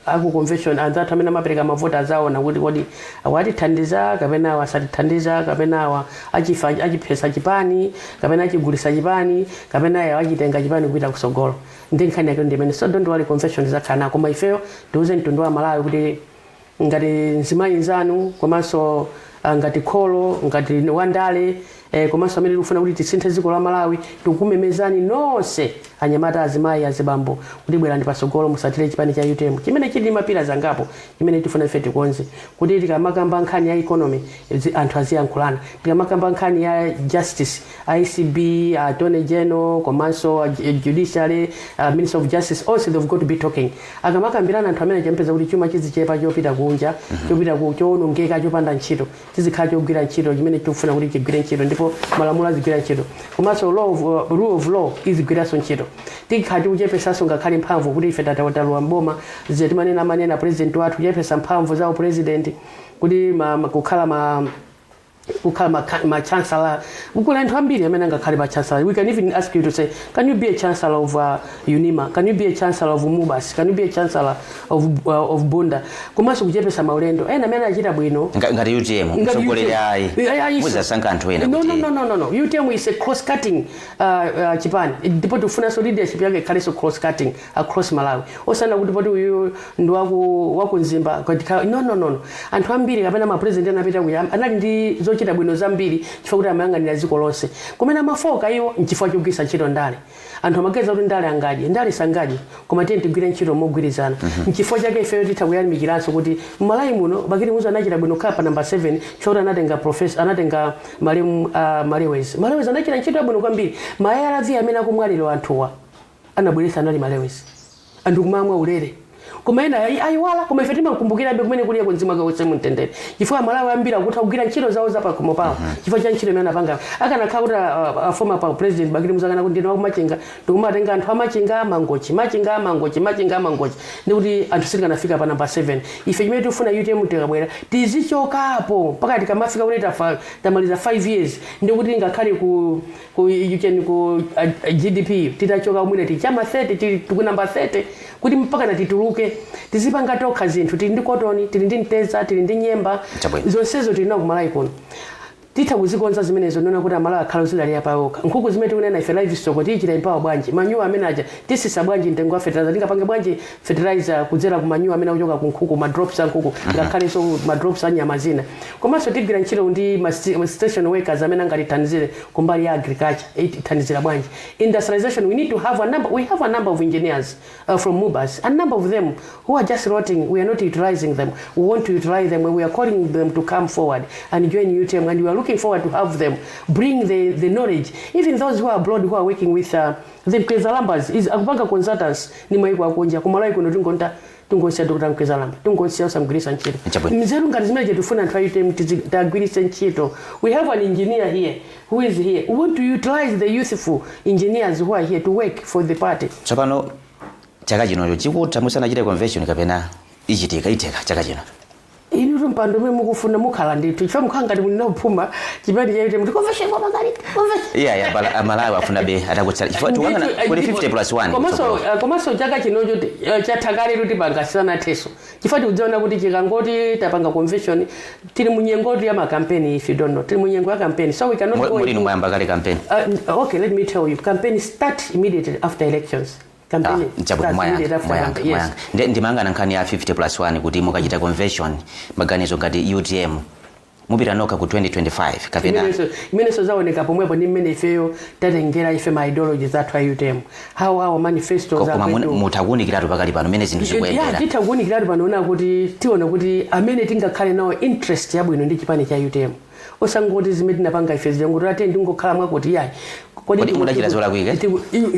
aku convention. Anzathu amene amapereka mavoti azaona kuti kodi awatithandiza kapena awa asatithandiza, kapena awa achifa achiphesa chipani, kapena achigulisa chipani, kapena awa achitenga chipani kupita kusogolo. Ndi nkhani yake ndi imene. So don't worry, convention izakhala nako. Koma ifeyo tiuze mtundu wa Malawi kuti ngati mzimayi nzanu, komanso ngati kholo, ngati wandale, komanso amene tikufuna kuti tisinthe dziko la Malawi, tikukumemezani nonse, anyamata, azimayi, azibambo, kuti bwerani pasogolo, musatire chipani cha UTM chimene chili ma pillars angapo chimene tifuna ife tikonze, kuti tikamakamba nkhani ya economy, anthu aziyankhulana. Tikamakamba nkhani ya justice, ACB, Attorney General, komanso judiciary, Minister of Justice, also they've got to be talking. Akamakambirana anthu amene champeza kuti chuma chizichepa chopita kunja, chopita ku chowonongeka, chopanda ntchito, chizikhala chogwira ntchito chimene tikufuna kuti chigwire ntchito, ndipo malamulo azigwira ntchito, komanso rule of law izigwiranso ntchito. Tikhala tikuchepesanso ngakhale mphamvu, kuti ife tatalowa mboma, zije timanena amanena president wathu, kuchepesa mphamvu za president, kuti kukhala ma chancellor, kuli anthu ambiri amene angakhale ma chancellor. We can even ask you to say, can you be a chancellor of UNIMA? Can you be a chancellor of MUBAS? Can you be a chancellor of Bunda? Komanso kuchepesa maulendo. Ena amene achita bwino Ngati UTM, Ngati mtsogoleri UTM. ayi, Ayi, muzasankha anthu ena No, kuti no. UTM is a cross cutting chipani, ndipo tifunanso leadership yake ikhalenso cross cutting across Malawi, osana kuti poti uyu ndi waku Mzimba no. Anthu ambiri kapena ma president anapita kuya anali ndi zochita bwino zambiri chifukwa kuti amayang'anira dziko lonse. Kumene amafoka iwo nchifukwa chogwiritsa ntchito ndale. Anthu amageza kuti ndale angadye, ndale sangadye, koma tiye tigwire ntchito mogwirizana. Nchifukwa chake ifeyo titha kuyamikiranso kuti mmalawi muno Bakili Muluzi anachita bwino kukhala pa namba 7, choti anatenga professor, anatenga malemu Malewezi. Malewezi anachita ntchito yabwino kwambiri. Ma ARV amene akumwalira anthuwa anabweretsa anali Malewezi, anthu kumamwa ulere. Koma ena ayiwala, koma ife timakumbukirabe kumene kuliye kunzima kwese mumtendere, chifukwa Malawi ambiri akutha kugwira ntchito zawo zapakhomo pawo chifukwa cha ntchito imene anapanga. Akanakhala kuti former pa president Bakili Muluzi akana kuti ndine wakumachinga, ndikumatenga anthu amachinga, Mangochi, Machinga, Mangochi, Machinga, Mangochi, ndikuti anthu sitikanafika pa namba 7. Ife chimene tikufuna, UTM tikabwera tizichokapo mpaka tikamafika kuti tamaliza 5 years, ndikuti ngakhale ku you can ku GDP titachoka mwina tichama 30, tili ku namba 30, kuti mpaka na tituluke tizipanga tokha zinthu. Tili ndi cotton, tili ndi mteza, tili ndi nyemba. Chabwino. Zonsezo tili nawo kumalawi kuno. Titha kuzikonza zimenezo, nona kuti Amalawi akhala ozidalira pawokha. Nkhuku zimene tikunena ife, livestock, tiyichita empower bwanji? Manure amene aja tisisa bwanji mtengo wa fertilizer? Tingapange bwanji fertilizer kudzera ku manure amene akuchoka ku nkhuku, ma drops a nkhuku, ngakhalenso ma drops a nyama zina? Komanso tigwira ntchito ndi ma station workers amene angatithandizire kumbali ya agriculture. Ithandizira bwanji industrialization? We need to have a number, we have a number of engineers from MUBAS, a number of them who are just rotting. We are not utilizing them. We want to utilize them, and we are calling them to come forward and join UTM, and we are looking forward to have them bring the knowledge. Even those who are abroad who are working with the Mkwezalambas is akupanga consultants ni maiko akunja. Kumalawi kuno tingonta tingosiya Dr. Mkwezalamba, tingosiya usamgwiritsa ntchito. Chabwino. Nzeru ngati zimene tifuna anthu a UTM tagwiritse ntchito. We have an engineer here who is here. We want to utilize the youthful engineers who are here to work for the party. Tsopano chaka chinocho chikutha musanachite convention, kapena ichitika, itheka chaka chino? Inu mpando umene mukufuna mukhala ndithu, chifukwa mukhala ngati muli nakuphuma chipani cha UTM kuti convention mwapangali convention. Iya ya bala, Amalawi afuna be atakutsala chifukwa tikuyang'ana kuli 50 plus 1. Komanso chaka chinocho chatha kale tutipanga sisanathenso, chifukwa tikudziona kuti chikangoti tapanga convention, tili munyengo ya makampeni. If you don't know, tili munyengo ya campaign, so we cannot go Mulinu mwayamba kale campaign? Okay, let me tell you, campaign start immediately after elections. Campaign Chabwino. starts immediately after Mwayankha. campaign, yes. Mwayankha. Ndimangana nkhani ya 50 plus 1 kuti mukachita convention, maganizo ngati UTM mupita nokha ku 2025 kapena? Imenenso zaoneka pomwepo ndi mmene ifeyo tatengera ife ma ideologies athu a UTM, how our manifestos are Koma going to mutha kuwunikiratu pakali pano mmene zinthu zikuyendera? Titha kuwunikiratu panoona kuti tiona kuti amene tingakhale nawo interest yabwino ndi chipani cha UTM, osangoti zimene tinapanga ife zilongoti ate ndingokhala mwakuti yayi. Kodi mudachita zolakwika?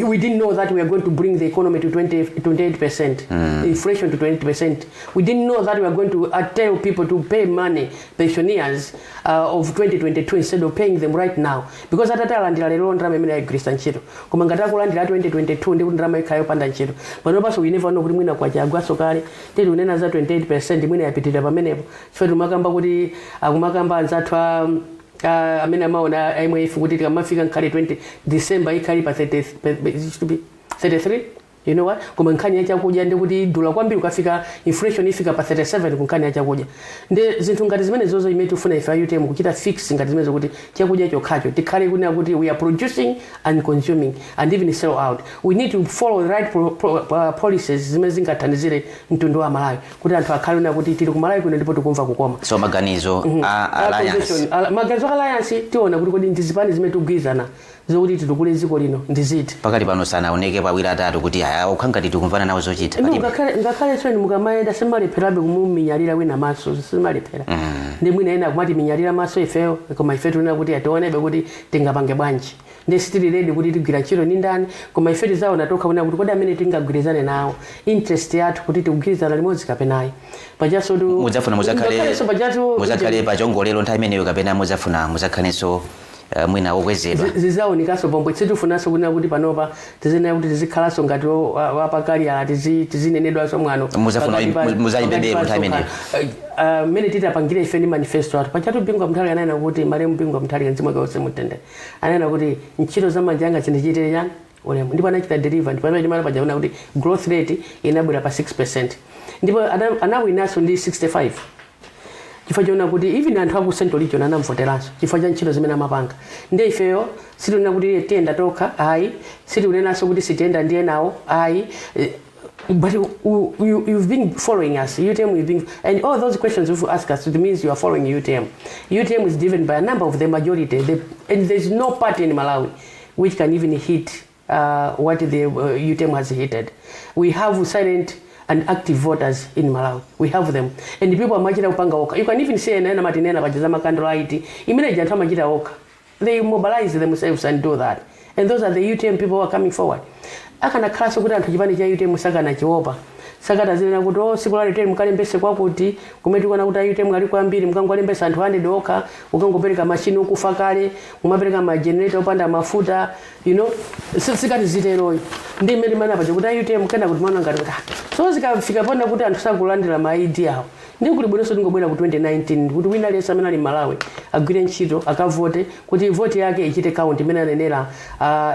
We didn't know that we are going to bring the economy to 20, 28%, inflation to 20%. We didn't know that we are going to tell people to pay money, pensioners of 2022, instead of paying them right now. Because atatalandira lero ndalama imene ayigwiritsa ntchito. Koma ngati akulandira 2022, ndi kuti ndalama ikhala yopanda ntchito. Panopanso we never know kuti mwina kwacha agwaso kale. Tili kunena za 28%, mwina yapitirira pamenepo. Chifukwa timakamba kuti akumakamba anzathu a amene amaona IMF kuti tikamafika nkhale 20 December ikhali pa 30, it should be 33, you know what? Koma nkhani ya chakudya ndi kuti idula kwambiri, ukafika inflation ifika pa 37 ku nkhani ya chakudya. Ndi zinthu ngati zimene zozo imene tifuna ife a UTM kuchita fix, ngati zimene zokuti chakudya chokhacho tikhale kunena kuti we are producing and consuming and even sell out. We need to follow the right policies zimene zingathandizire mtundu wa Malawi kuti anthu akhale kunena kuti tili ku Malawi kuno ndipo tikumva kukoma. So maganizo a alliance? Convention, maganizo a alliance tiona kuti kodi ndizipani zimene tikugwirizana zokuti titukule dziko lino ndiziti. Pakali pano sanaoneke pawiri atatu kuti aya okha ngati tikumvana nawo zochita? No. Palibe. Ngakhale tsoni mukamayenda simalepherabe kumuminyalira wina maso, simalephera. Ndi mwina ena akumati minyalira maso ifeyo, koma ife tinena kuti ationebe kuti tingapange bwanji. Ndi sitili ready kuti tigwira ntchito ndi ndani, koma ife tizaona tokha kunena kuti kodi amene tingagwirizane nawo, interest yathu kuti tikugwirizana limodzi kapenayi pachaso. Mudzafuna muzakhale Ngakhalenso pachatu muzakhale pachongolero nthawi imeneyo, kapena mudzafuna muzakhalenso mwina wokwezedwa? Zizaonekanso pomwe. Sitifunanso kunena kuti panopa tizinena kuti tizikhalanso ngati wapakali ala tizinenedwanso mwano. Muzafuna Pakati muzayimbe pakati belu pa nthawi imeneyo. Mmene titapangire ife ndi manifesto athu, pachatu Bingu wa Mutharika ananena kuti, malemu Bingu wa Mutharika, mzimu wake wonse mutendere, ananena kuti ntchito za manja anga zindichitire chani? Ulemu. Ndipo anachita deliver. Ndipo pamene timana pajaona kuti growth rate inabwera pa 6%, ndipo anawinanso ndi 65, chifukwa choona kuti even anthu aku Central Region anamvoteranso chifukwa cha ntchito zimene amapanga. Ndiye ifeyo sitikunena kuti tiyenda tokha, ayi. Sitikunenanso kuti sitiyenda ndiye nawo, ayi. But you've been following us, UTM, you've been, and all those questions if you ask us, it means you are following UTM. UTM is driven by a number of the majority, and there's no party in Malawi which can even hit what the UTM has hitted. We have silent and active voters in Malawi. We have them. And the people amachita kupanga okha. You can even say ena matinena paja ma candlelight. Imene anthu amachita okha. They mobilize themselves and do that. And those are the UTM people who are coming forward. Akanakhalanso kuti anthu chipani cha UTM sakanachiopa, sakata zinena kuti oh, siku la UTM mukalembese kwakuti kumene tikuona kuti a UTM ali kwambiri, mukangolembesa anthu 100 okha, ukangopereka machini okufa kale, mumapereka ma generator opanda mafuta. Sikati ziteroyo. Ndi mmene mana paja kuti a UTM kena kuti mana ngati kuti so zikafika pona kuti anthu sakulandira ma ID awo, ndi kuli bwinonso tingobwera ku 2019 kuti wina aliyense amene ali Malawi agwire ntchito, akavote, kuti voti yake ichite count imene anenera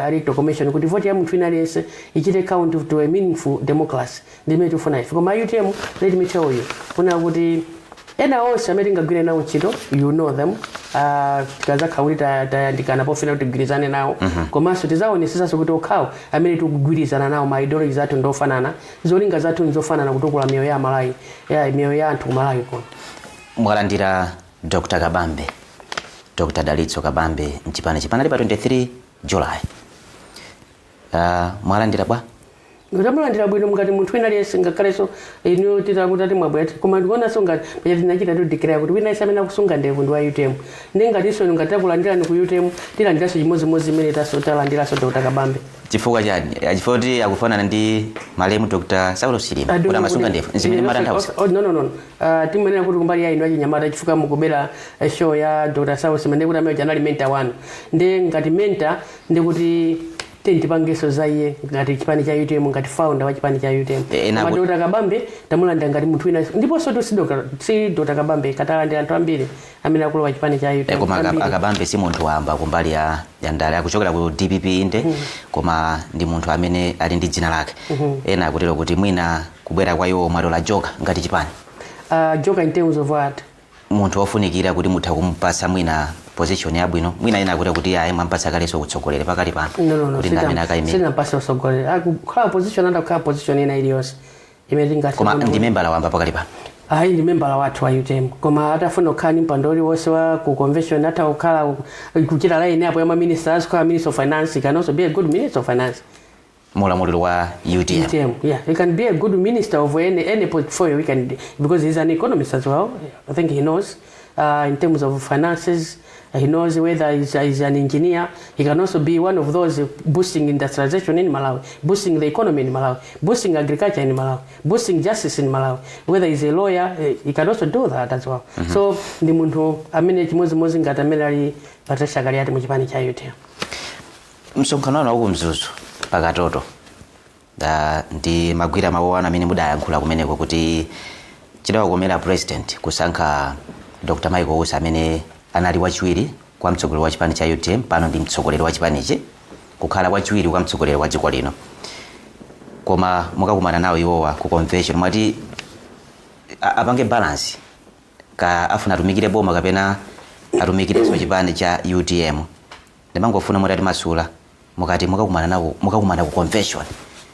Electoral Commission, kuti voti ya munthu wina aliyense ichite count to a meaningful democracy. Ndi imene tikufuna ife. Koma UTM, let me tell you kuna kuti Ena onse amene tingagwire nawo ntchito, you know them, tikazakhala kuti tayandikana pofuna kuti tigwirizane nawo, komanso tizaonesesanso kuti okhawo amene tikugwirizana nawo, ma ideologies athu ndofanana, zolinga zathu nzofanana, kutukula miyoyo ya Malawi, ya miyoyo ya anthu ku Malawi kuno. Mwalandira Dr Kabambe, Dr Dalitso Kabambe, mchipani chipanali pa 23 July. Mwalandira bwa? Tamulandira bwino ngati munthu wina aliyense, ngakhalenso inu titakutati mwabwera, koma ndikuonanso ngati paja tinachita to declare kuti wina aliyense amene akusunga ndevu ndi wa UTM. Ndi ngatinso inu ngati takulandirani ku UTM, tilandiranso chimodzimodzi imene talandiranso Dr Kabambe. Chifukwa chani? Chifukwa kuti akufanana ndi malemu Dr Saulos Chilima, kuti amasunga ndevu, zimene matanthauza? Oh, no. Timanena kuti kumbali ya inu achinyamata, chifukwa mukubera show ya Dr Saulos, mene kuti amene anali mentor wanu, ndi ngati mentor ndi kuti tipangenso za iye ngati chipani cha UTM, ngati founder wa chipani cha UTM. Ena Koma Dr Kabambe tamulandira ngati munthu wina, ndiponso tu si Dr Kabambe, katalandira anthu ambiri amene akulowa chipani cha UTM. Koma Ambiri. Akabambe si munthu wamba kumbali ya ndale. Akuchokera ku DPP inde, koma ndi munthu amene ali ndi dzina lake. Ena akutero kuti mwina kubwera kwa iwo mwatola joker ngati chipani. Joker in terms of what? Munthu wofunikira kuti mutha kumupasa mwina position yabwino. Mwina ena akuti kuti ayi, mwampasa kalenso kutsogolera pakali pano, No. kuti ndi amene akayimira. Sinampasa usogolera. Akukhala position, anda kukhala position ina iliyonse imene tingathe Koma ndi membala wamba pakali pano? Ayi, ndi membala wathu wa UTM, koma atafuna kukhala ndi mpando uliwonse wa ku convention, atha kukhala kuchita line apo ya ma ministers, kukhala minister of finance. He can also be a good minister of finance. Mulamuliro wa UTM? UTM, yeah. He can be a good minister of any portfolio we can, because he's an economist as well. I think he knows in terms of finances. He knows whether he's an engineer. He can also be one of those boosting industrialization in Malawi, boosting the economy in Malawi, boosting agriculture in Malawi, boosting justice in Malawi. Whether he's a lawyer, he can also do that as well. So ndi munthu amene chimodzimodzi ngati amene ali Patricia Kaliati mu chipani cha UTM. Msonkhano wanu waku Mzuzu pakatoto, ndi magwira mawu anu amene mudayankhula kumeneko kuti chidawakomera president kusankha Dr Michael Usi, amene anali wachiwiri kwa mtsogoleri wa chipani cha UTM, pano ndi mtsogoleri wa chipanichi, kukhala wachiwiri kwa mtsogoleri wa dziko lino. Koma mukakumana nawo iwowa ku convention, mwati apange balance ka afuna atumikire boma kapena atumikirenso chipani cha UTM. Ndimangofuna mutati masula, mukati mukakumana nawo, mukakumana ku convention,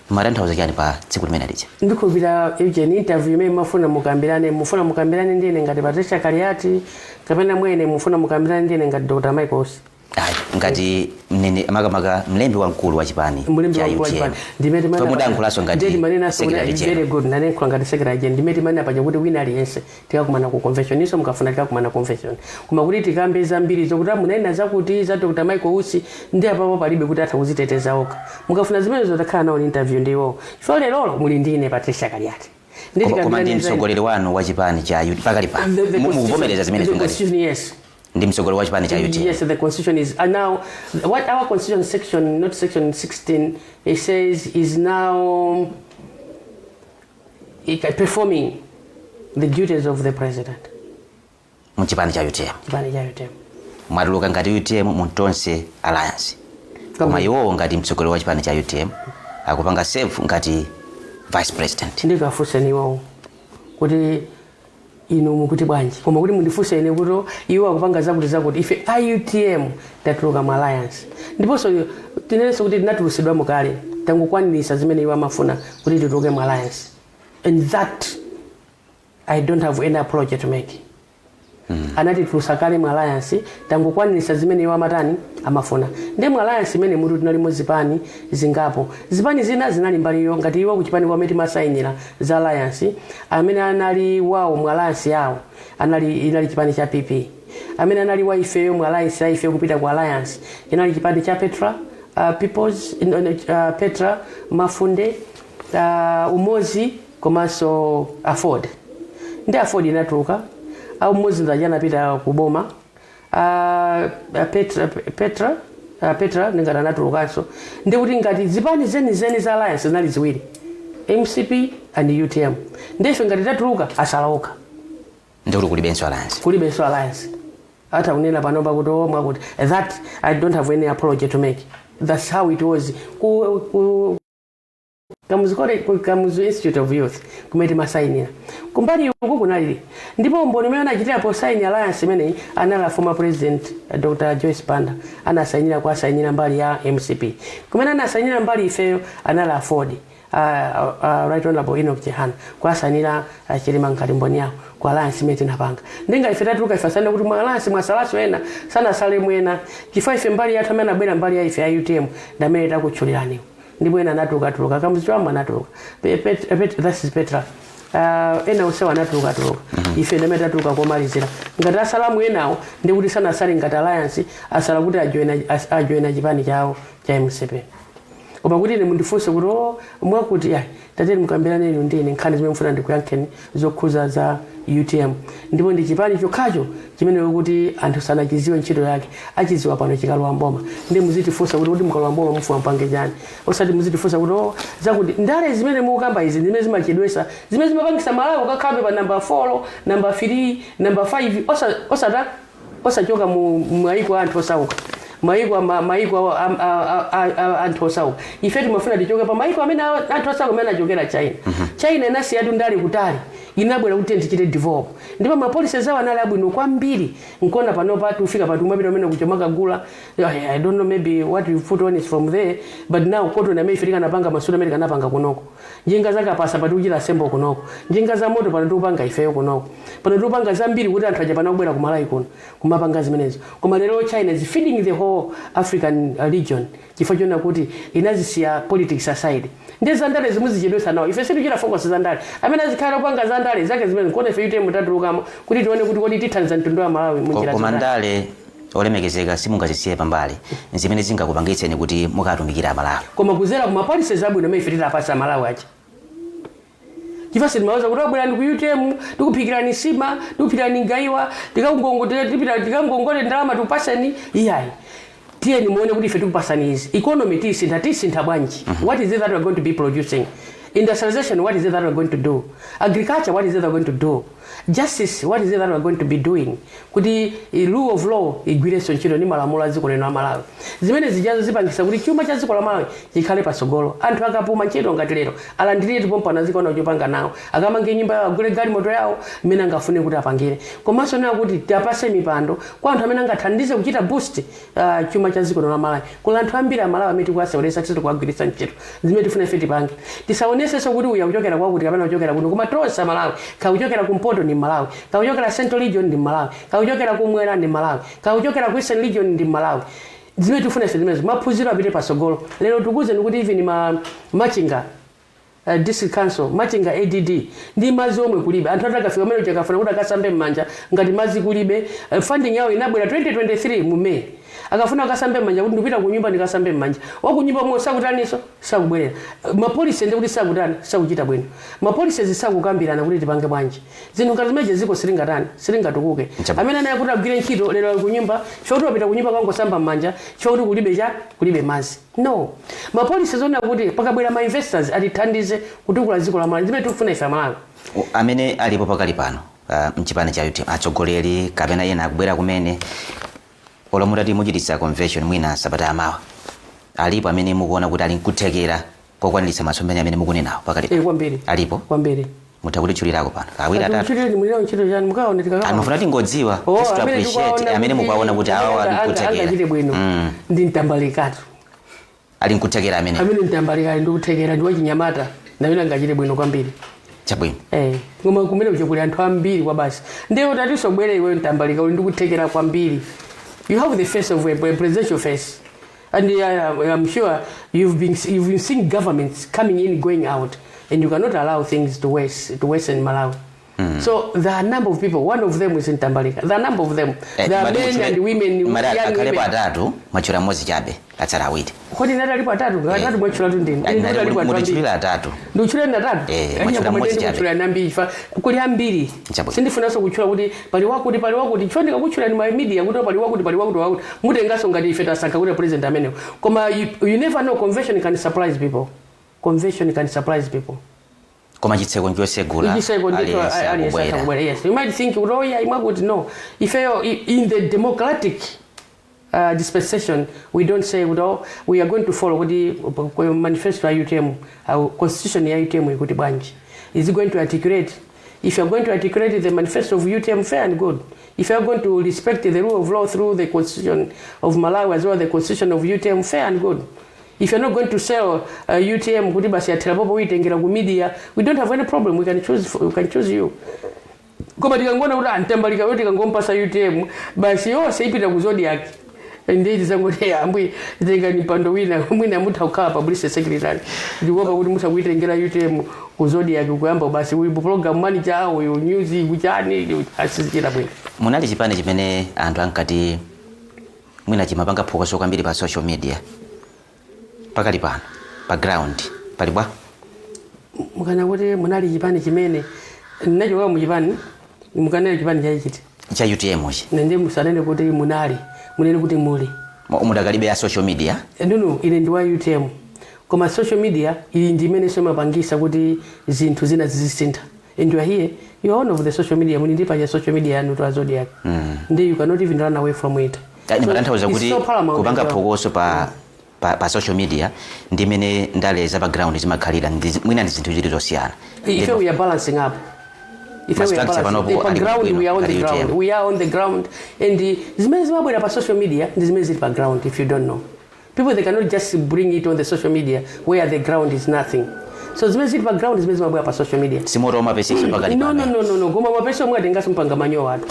mumatanthauza chani pa tsiku limene lija? Ndikhulupirira Eugene, interview imene mafuna mukambirane, mufuna mukambirane ndine ngati Patricia Kaliati kapena mwene mufuna mukambirane ndine ngati Dr Michael Usi? Ayi, ngati mnene, makamaka mlembi wamkulu wa chipani Mulembi cha wamkulu wa UTM. chipani. Ndimene So mudayankhulanso ngati secretary general. Very good. Nanenkhula ngati secretary general. Ndimene timanena paja kuti wina aliyense tikakumana ku convention, inso mukafuna tikakumana convention, koma kuti tikambe zambiri zokuti munanena zakuti za Dr Michael Usi, ndi apapo palibe kuti atha kuziteteza okha. Mukafuna zimenezo, takhala nawo ni interview ndiwo, chifukwa lerolo muli ndine Patricia Kaliati. Ndi Koma ndi tikambirane mtsogoleri wanu wa chipani cha UTM pakali pano? Mukuvomereza zimene The ngati constitution, yes. ndi mtsogoleri wa chipani cha UTM? Yes, the constitution is now what our constitution section, not section 16, it says is now performing the duties of the president. Mu chipani cha UTM? Chipani cha UTM. Mwatuluka ngati UTM mu Tonse Alliance, koma iwowo ngati mtsogoleri wa chipani cha UTM akupanga serve ngati vice president? Ndikafunseni iwowo kuti inu mukuti bwanji, koma kuti mundifunse ine kuti iwo akupanga zakuti zakuti, ife a UTM tatuluka mu alliance, ndiponso tinenenso kuti tinatulusidwamo kale, tangokwanirisa zimene iwo amafuna kuti tituluke mu alliance, and that I don't have any apology to make. Anatitulusa kale mu alliance, tangokwanirisa zimene iwo amatani, amafuna. Ndi mu alliance imene mutu tinalimo zipani zingapo, zipani zina zinali mbaliyo ngati iwo kuchipani kwamene timasayinira za alliance. Amene anali wawo mu alliance yawo anali, inali chipani cha PP. Amene anali wa ifeyo mu alliance ya ifeyo kupita ku alliance inali chipani cha Petra, Peoples, no, Petra Mafunde, Umozi komanso AFORD. Ndi AFORD inatuluka, au Umozi ndaja anapita kuboma, Petra ndingati anatulukanso. Ndikuti ngati zipani zenizeni za alliance zinali ziwiri, MCP and UTM. Ndife ngati tatuluka, asala okha. Ndikuti kulibenso alliance? Kulibenso alliance. Ata kunena panopa kuti omwe kuti that I don't have any apology to make. That's how it was ku Kamuzu College, ku Kamuzu Institute of Youth, kumene timasayinira. Kumbali uku kunalili, ndipo umboni umene anachitira posaini alliance imeneyi anali a former president, Dr Joyce Banda. Anasayinira, kuasayinira mbali ya MCP. Kumene anasayinira mbali ifeyo anali AFORD, Right Honorable Enoch Chihana, kuasayinira Chilima ngati mboni yawo ku alliance imene tinapanga. Ndinga ife tatuluka, ife asane kuti mwa alliance mwasalaso ena, sanasale mwena, chifukwa ife mbali yathu, amene anabwera mbali ya ife ya UTM ndi amene takutchuliraniwo, ndipo ena anatuluka-tuluka. Kamuzu Chibambo anatuluka. That is Petra. Ena onsewo anatuluka-tuluka. Ife ndamene tatuluka komalizira. Ngati asalamu enawo, ndikuti sanasale ngati alliance, asala kuti ajoina chipani chawo cha MCP. Koma kuti ine mundifunse kuti, o mwakuti, ayi, tateni mukambirane inu ndine nkhani zimene mufuna ndikuyankheni zokhuza za UTM. Ndipo ndi chipani chokhacho chimene kuti anthu sanachiziwe ntchito yake, achiziwa pano chikalowa mboma. Ndi muzitifunsa kuti mukalowa mboma mufuna mpange chani, osati muzitifunsa kuti, o zakuti. Ndale zimene mukamba izi zimene zimachedwesa, zimene zimapangisa Malawi ukakhabe pa namba 4, namba 3, namba 5, osata osachoka mu maiko anthu osauka, maiko maiko anthu osauka. Ife timafuna tichoke pa maiko amene anthu osauka amene achokera China. China inasiyatu ndale kutali, inabwera kuti tichite develop, ndipo ma policies awo anali abwino kwambiri. Nkona panopa tufika pati umapita umene kuja makagula. I don't know, maybe what you put on is from there, but now cotton amene ife tikanapanga, masuti amene tikanapanga kunoko, njinga zakapasa pati kuchita assemble kunoko, njinga za moto pano tikupanga ifeyo kunoko, pano tikupanga zambiri kuti anthu aja pano kubwera kumalawi kuno kumapanga zimenezo. Koma lero China is feeding the whole African region chifukwa chona kuti inazisiya politics aside. Ndi zandale zimwe zichedwesa nawo. Ife sitichita focus zandale. Amene azikhala kupanga zandale zake zimene nkuona ife UTM tatulukamo kuti tione kuti kodi tithandiza mtundu wa Malawi munjira Koma zotani. Ndale, olemekezeka, simungazisiye pambali, zimene zingakupangitseni kuti mukatumikira Amalawi. Koma kuzera kuma policies abwino amene ife titapasa Malawi aja, chifukwa sitimawuza kuti abwerani ku UTM, tikuphikirani sima, tikuphikirani ngaiwa, tikangongole ndalama tikupasani. Iyayi, tiyeni muone kuti ife tikupasani izi. Economy tisintha, tisintha bwanji? What is it that we're going to be producing? Industrialization, what is it that we're going to do? Agriculture, what is it that we're going to do? Justice, what is it that we're going to be doing kuti rule of law igwirenso ntchito ndi malamulo a dziko lino la Malawi? Zimene zijazo zipangisa kuti chuma cha dziko la Malawi chikhale pasogolo. Anthu akapuma ntchito ngati lero, alandirire tipompano zikaona chopanga nawo, akamange nyumba yawo, agule galimoto yawo mmene angafune kuti apangire. Komanso nawo kuti tiapase mipando kwa anthu amene angathandize kuchita boost chuma cha dziko lino la Malawi. Kula anthu ambiri Amalawi amene tikuwaseweretsa, tisati kuwagwiritsa ntchito. Zimene tifuna ife tipange, tisaonesenso kuti uya kuchokera kwakuti kapena kuchokera kuno, koma tonse Amalawi. Kakuchokera kumpoto ndi Malawi, kakuchokera Central Region ndi Malawi, kakuchokera kumwera ndi Malawi, kakuchokera ku Eastern Region ndi Malawi. Zimene tifuna ife zimenezo. Maphunziro apite pasogolo. Lero tikuwuzeni kuti even ma Machinga District Council, Machinga ADD, ndi madzi omwe kulibe. Anthu ati akafika kumene akafuna kuti akasambe m'manja, ngati madzi kulibe. Funding yawo inabwera 2023 mu May. Akafuna akasambe m'manja, kuti ndipita ku nyumba ndikasambe m'manja, wakunyumba omwe sakutaniso, sakubwerera. Ma policy ndi kuti sakutani, sakuchita bwino. Ma policies sakukambirana kuti tipange bwanji zinthu ngati zimenezo, ziko silingatani, silingatukuke. Amene anaye kuti agwire ntchito lero ali kunyumba chokuti wapita kunyumba kangosamba m'manja chokuti kulibe cha kulibe madzi. No ma policies ona kuti pakabwera ma investors atithandize kutukula dziko la Malawi, zimene tikufuna ife Amalawi. Amene alipo pakali pano mchipani cha UTM, atsogoleri kapena ena akubwera kumene, olo mutati muchititsa convention mwina sabata yamawa, alipo amene mukuona kuti ali nkuthekera kokwaniritsa masomphenya amene mukunenawo pakali pano? Kwambiri. Alipo? Kwambiri. Mutha kutitchulirako pano awiri, atatu? Ntchito mulira ntchito chani? Mukaone tikakaona. Amafuna tingodziwa, just to amene appreciate tikuwaona amene kuti mukuwaona kuti awa ali nkuthekera. Angachite bwino ndi Mtambalikatu. Ali nkuthekera amene? Amene Mtambalika ali ndikuthekera, ndi wachinyamata, ndamene angachite bwino kwambiri. Chabwino. Koma kumene kuja kuli anthu ambiri kwa basi. Ndiye kuti atisobwere iwe Mtambalika, uli ndikuthekera kwambiri. You have the face of a presidential face and I'm sure you've been seeing governments coming in, going out, and you cannot allow things to worsen Malawi. So there are a number of people. One of them is Mtambalika. There are a number of them. There are men and women, Mati young akhalepo women. atatu, mwatchula mmodzi chabe, atsala awiri. Kodi nati alipo atatu? Atatu mwatchula tu ndini. Ine ndikuti alipo anthu ambiri. Mutitchulira atatu. Ndikutchuleni atatu. Mwatchula mmodzi chabe. Ndikutchulani ambiri fa kuli ambiri. Chabwino. Sindifunanso kutchula kuti pali wakuti, pali wakuti, chifukwa ndikakutchulani ma media kuti pali wakuti, pali wakuti, wakuti, mutenganso ngati ife tasankha kuti president amenewo. Koma you never know, convention can surprise people. Convention can surprise people. Koma chitseko nchosegula. Chiseko ndito. Aliyense Aliyense akubwera. akubwera. Yes, you might think kuti, oh yeah, imwe kuti no, ifeyo in the democratic dispensation, we don't say kuti, oh, we are going to follow kuti manifesto ya UTM, constitution ya UTM ikuti bwanji. Is it going to articulate? If you are going to articulate the manifesto of UTM, fair and good. If you are going to respect the rule of law through the constitution of Malawi as well as the constitution of UTM, fair and good. If you're not going to sell UTM kuti basi yathera popo, uyitengera ku media, we don't have any problem. We can choose you. Koma tikangona kuti antambalika yo, tikangompasa UTM basi, yonse ipita ku Zodiac, ndiye tizangoti, "Ambuye, tengani mpando wina." Mwina mutha kukhala publicity secretary, ndikuopa kuti mutha kuitengera UTM ku Zodiac, kuyamba basi uyu program manager, uyu news, kuchani, asizichita bwino. Munali chipani chimene anthu ankati mwina chimapanga phokoso kwambiri pa social media. Pakali pano pa ground pali bwa? Mukana kuti munali chipani chimene nachoka muchipani, mukanali chipani chachichiti? Cha UTM chi. Nende musanene kuti munali, munene kuti muli. Mudakalibe ya social media? No, ine ndi wa UTM, koma social media ili ndi imene imapangisa kuti zinthu zina zizisintha. And you are here, you are one of the social media, muli ndi paja social media yanu to Zodiac, ndi you cannot even run away from it. Ndimatanthauza It's kuti so paramount kupanga as well. phokoso pa social media ndi imene ndale za pa ground zimakhalira, mwina ndi zinthu zili zosiyana. Ife we are balancing up. Ife we are Structure balancing. panopo Pa ali ground bwino, we are on the ali ground. UTM. We are on the ground and zimene zimabwera pa social media ndi zimene zili pa ground. If you don't know, people, they cannot just bring it on the social media where the ground is nothing. So zimene zili pa ground, zimene zimabwera pa social media. Simoto mapesiso pakali No. pano? No, koma mapesi omwe atengaso mpanga manyowa atu.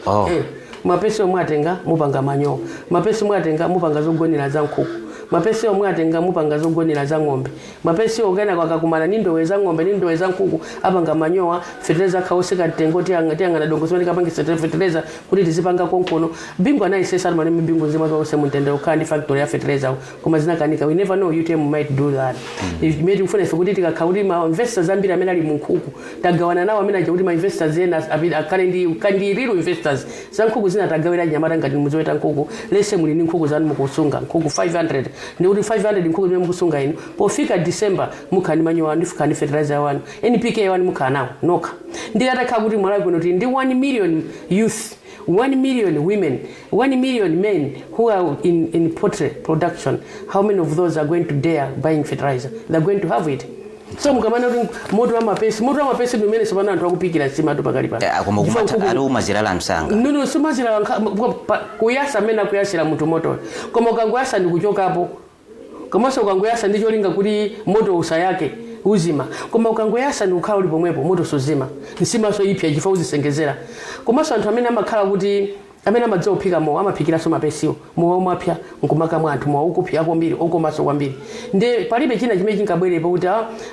Oh. Eh, mapesi omwe atenga mupanga manyowa, mapesi omwe atenga mupanga zogonera za nkhuku, mapesi omwe atenga mupanga zogonera za ng'ombe, mapesi okena akakumana ni ndowe za ng'ombe ni ndowe za nkhuku apanga manyowa. Fetereza akhaoseka mtengo, tiyang'ana dongo tikapangisa fetereza kuti tizipanga konkono. Bingu anayesesa manene, Bingu nzima zonse mumtendere, kukhala ndi factory ya fetereza, koma zinakanika. We never know, UTM might do that. Imene tikufuna ife kuti tikakhala kuti ma investors ambiri amene ali mu nkhuku tagawana nawo, amene aja kuti ma investors ena akhale ndi real investors za nkhuku zina, tagawira anyamata. Ngati muzoweta nkhuku lese, muli ndi nkhuku zanu, mukusunga nkhuku 500, ndi kuti 500 nkhuku zimene mukusunga inu, pofika December mukhala ndi manyowa, ndifukhala ndi fertilizer wanu, NPK wanu, mukhala nawo nokha. Ndi atakhala kuti Malawi kuno tili ndi 1 million youth, 1 million women, 1 million men who are in poultry production, how many of those are going to dare buying fertilizer? They're going to have it. So mukamana kuti moto wa mapesi, moto wa mapesi ndi umene sopano anthu akupikira nsima atu pakali pano. Eh, koma Chifukwa ali umazilala msanga. No, sumazilala kuyasa amene akuyasira munthu moto, koma ukangoyasa ndi kuchokapo. Komanso ukangoyasa ndi cholinga kuti moto usayake, uzima. Koma ukangoyasa ndi kukhala uli pomwepo, moto suzima, nsimaso ipya chifukwa uzisengezera. Komanso anthu amene amakhala kuti amene amadziwa kuphika mowa amaphikiranso mapesiwo, mowa umapya nkumakamwa anthu, mowa ukupya kwambiri, okomanso kwambiri. Ndi palibe china chimene chinkabwerepo kuti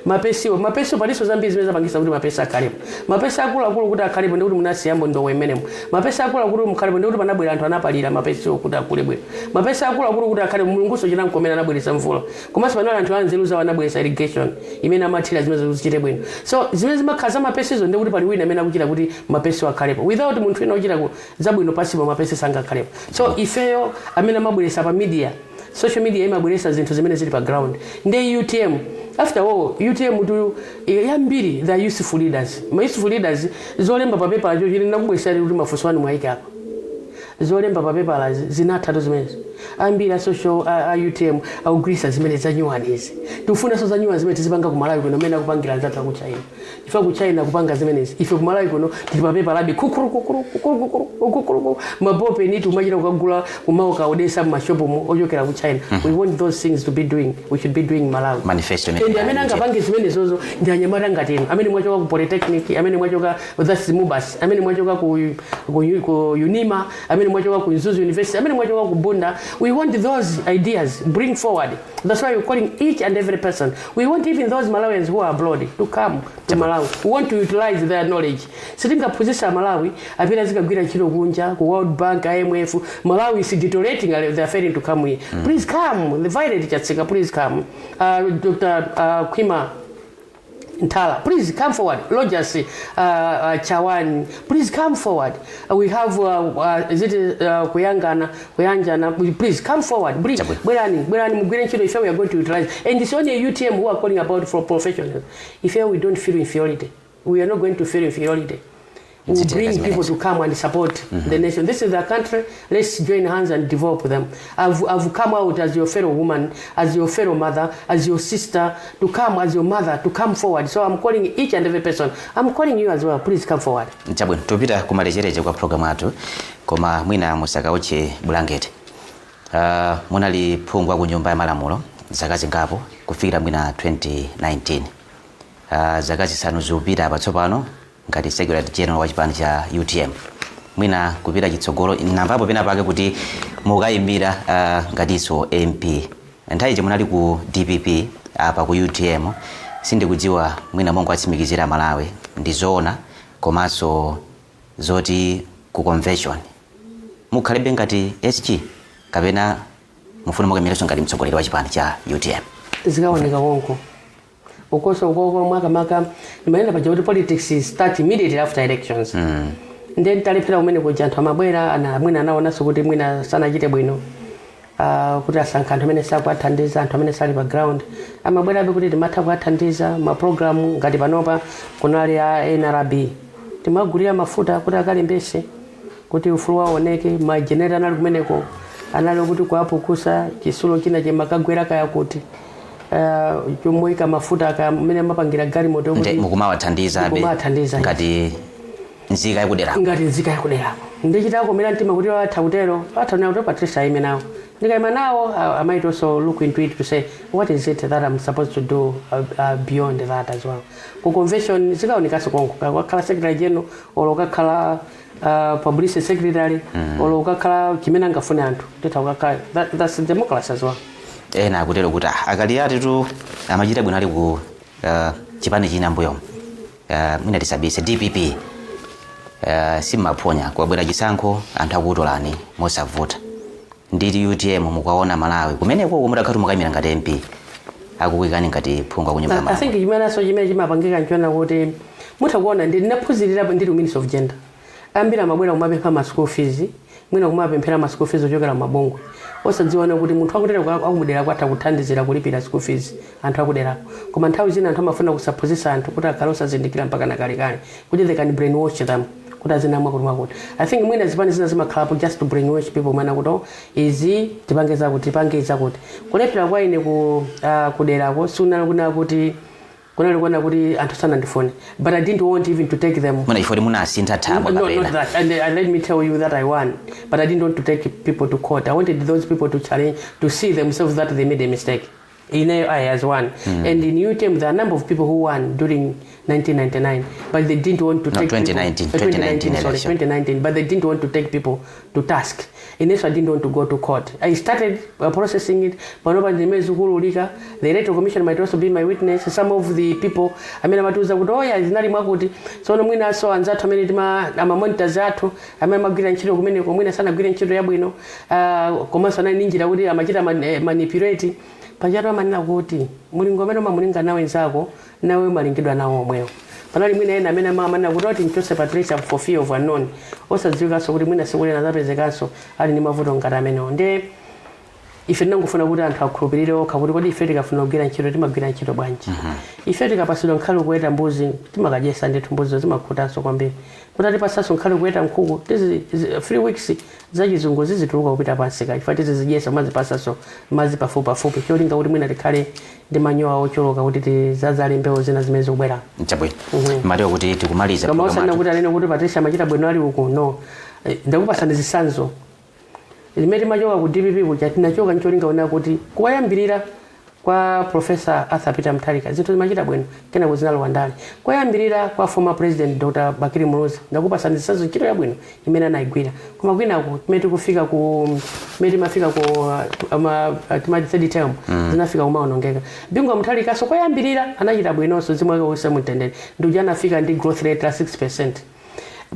mapesiwo, mapesiwo palinso zambiri zimene zapangisa kuti mapesi akhalepo. Mapesi akuluakulu kuti akhalepo ndikuti munasiyambo ndowe imenemo. Mapesi akuluakulu mukhalepo ndikuti panabwera anthu anapalira mapesiwo kuti akule bwino. Mapesi akuluakulu kuti akhalepo, Mulunguso chinamkomera, anabweretsa mvula. Komanso panali anthu anzeru zawo, anabweretsa irrigation imene amathira zimene zichite bwino. So zimene zimakhala za mapesizo, ndikuti pali wina amene akuchita kuti mapesiwo akhalepo. Without munthu wina ochita zabwino pasipo, mapesi sangakhalepo. So ifeyo amene amabweretsa pa media, social media imabweretsa zinthu zimene zili pa ground. Ndi UTM, after all, UTM tu yambiri they are useful leaders, ma useful leaders. Zolemba pa paper cho chili nakubweresani kuti mafunso anu mwayike apa, zolemba pa papers zinathatu zimenezi. Ambiri a social a UTM akugwiritsa zimene zanyuwani izi. Tikufunanso zanyuwani zimene tizipanga ku Malawi kuno, amene akupangira anzathu aku China, ife ku China kupanga zimenezi. Ife ku Malawi kuno tili pa paper labi, kukuru kukuru kukuru kukuru kukuru. Mabopeni timachita kukagula kumauka odesa mumashopu ochokera ku China. We want those things to be doing, we should be doing Malawi. Manifesto imene And amene angapange zimenezozo ndi anyamata ngati inu amene mwachoka ku polytechnic, amene mwachoka, that's MUBAS, amene mwachoka ku UNIMA, amene mwachoka ku Mzuzu University, amene mwachoka ku Bunda. We want those ideas bring forward. That's why we're calling each and every person. We want even those Malawians who are abroad to come to Malawi. We want to utilize their knowledge. Sitingaphunzitsa Malawi apita azikagwira ntchito kunja ku World Bank, IMF. Malawi is deteriorating, they are failing to come here. Please come. The Violet Chatsika, please come. Dr. Kwima Ntala, please come forward. Rogers Chawan, please come forward. We have, is it Kuyangana, Kuyanjana, please come forward. Bring, Chabwe. Bwerani, Bwerani, mugwire ntchito. Ife we are going to utilize. And it's only UTM who are calling about for professionals. If we don't feel inferiority, we are not going to feel inferiority. Will Ziteka bring people zimenezo. To come and support the nation. This is the country. Let's join hands and develop them. I've come out as your fellow woman, as your fellow mother, as your sister, to come as your mother, to come forward. So I'm calling each and every person. I'm calling you as well. Please come forward. Chabwino, tupita kumalechereche kwa programu athu, koma mwina musakauche bulangeti. Munali phungu wa ku Nyumba ya Malamulo zaka zingapo kufikira mwina 2019. Zaka 5 zikupita apa tsopano ngati secretary general wa chipani cha UTM. Mwina kupita chitsogolo, namvapo pena pake kuti mukayimbira ngatinso MP. Nthawi ija munali ku DPP, apa ku UTM. Sindikudziwa, mwina mongo atsimikizira Malawi ndizoona, komanso zoti ku convention mukhalebe ngati SG kapena mufuna mukayimirenso ngati mtsogoleri wa chipani cha UTM? Zikaoneka konko ukoso ukoko. Makamaka ndimayenda paja kuti politics start immediately after elections. Then talephera kumene kuja, anthu amabwera ana mwina anaonanso kuti mwina sanachite bwino, kuti asankha anthu amene sakuathandiza, anthu amene sali pa ground. Amabwerabe kuti timatha kuathandiza mapulogalamu, ngati panopa kunali a NRB, timagulira mafuta kuti akalembese kuti ufulu waoneke. Majenera anali kumeneko, anali kuti kuapukusa chisulo china chimakagwera kaya kuti chomuyika mafuta aka mmene amapangira galimoto. Nde kuti mukumawathandizabe? Mukumawathandiza. Ngati nzika yakuderako? Ngati nzika yakuderako. Ndichitakomera mtima kuti atha kutero, atha kunena kuti Patricia aime nawo, ndikayima nawo. I might also look into it to say what is it that I'm supposed to do beyond that as well. Ku convention zikaonekanso konko, kakhala secretary general olo ukakhala publicity secretary olo ukakhala chimene angafune anthu, nditha kukakhala. That's democracy as well. Ena akutero kuti ah, akaliyati tu amachita bwino ali ku chipani china mbuyomu, mwina tisabise DPP, simmaphonya kwabwera chisankho, anthu akutolani mosavuta. Nditi UTM mukaona Malawi kumeneko mutakhala mukayimira ngati MP, akukuyikani ngati phungu ku Nyumba ya I Malamulo. think chimenenso chimene chimapangika nchiona kuti mutha kuona ndinaphunzirirapo, ndili Minister of Gender, ambiri amabwera kumapempha ma school fees, mwina kumapemphera ma school fees ochokera mabungwe, osadziwana kuti munthu akutera akumudera kwatha kuthandizira kulipira school fees anthu akuderako. Koma nthawi zina anthu amafuna kusaphunzitsa anthu kuti akhale osazindikira mpaka nakalekale, kuti they can brainwash them kuti azinamwa kuti mwakuti. I think mwina zipani zina zimakhalapo just to brainwash people mana kuti, oh, izi tipange zakuti, tipange zakuti. Kulephera kwa ine ku kuderako sunali kuna kuti kunali kuona kuti anthu sanandifune, but I didn't want even to take them. Mwina chifukwa munasintha thabwa No, kapena? not that. And let me tell you that I won, but I didn't want to take people to court. I wanted those people to challenge, to see themselves that they made a mistake. In I has won, and in UTM there are a number of people who won during 1999, but they didn't want to No, take 2019, people, 2019 sorry, election. 2019, but they didn't want to take people to task. In this, I didn't want to go to court. I started processing it, but nobody zikululika. The Electoral Commission might also be my witness. Some of the people amene amatiuza kuti oya zinali mwakuti, tsono mwinaso anzathu amene tima ama monitors athu amene amagwira ntchito kumeneko mwina sanagwire ntchito yabwino, komanso anali ndi njira kuti amachita manipulate. Pachatu amanena kuti mulingo amene umamulinga nawe nzako, nawe umalingidwa nawo omwewo. Panali mwina ena amene amanena kuti oti mchose Patricia for fear of unknown, osadziwikanso kuti mwina siku lina azapezekanso ali ndi mavuto ngati amenewo. Ndiye ife tinangofuna kuti anthu akhulupirire okha kuti kodi ife tikafuna kugwira ntchito timagwira ntchito bwanji. Ife tikapasidwa nkhali kuweta mbuzi, timakadyesa ndithu, mbuzizo zimakhutanso kwambiri. Kuti atipasanso nkhali kuweta nkhuku, 3 weeks zachizungu zizituluka kupita pansi chifukwa tizizidyesa, kumazipasanso madzi pafupi pafupi, cholinga kuti mwina tikhale ndi manyowa ochuluka kuti tizadzale mbewu zina zimene zikubwera. Chabwino, mateo kuti tikumaliza Koma program osanena athu. kuti anene kuti Patricia amachita bwino ali uku, no. Ndakupasani zitsanzo limene timachoka ku DPP kuja, tinachoka ncholinga ona kuti kuwayambirira kwa Professor Arthur Peter Mutharika zinthu zimachita bwino, kenako zinalowa ndale. Koyambirira kwa former President Dr Bakili Muluzi, ndakupasani zitsanzo ntchito yabwino imene anayigwira. Koma kwinaku timene tikufika ku timene timafika ku timati third term, zinafika kumaonongeka. Bingu wa Mutharikaso koyambirira anachita bwinonso, zimwe wese mtendere, ndikuja anafika ndi growth rate la 6.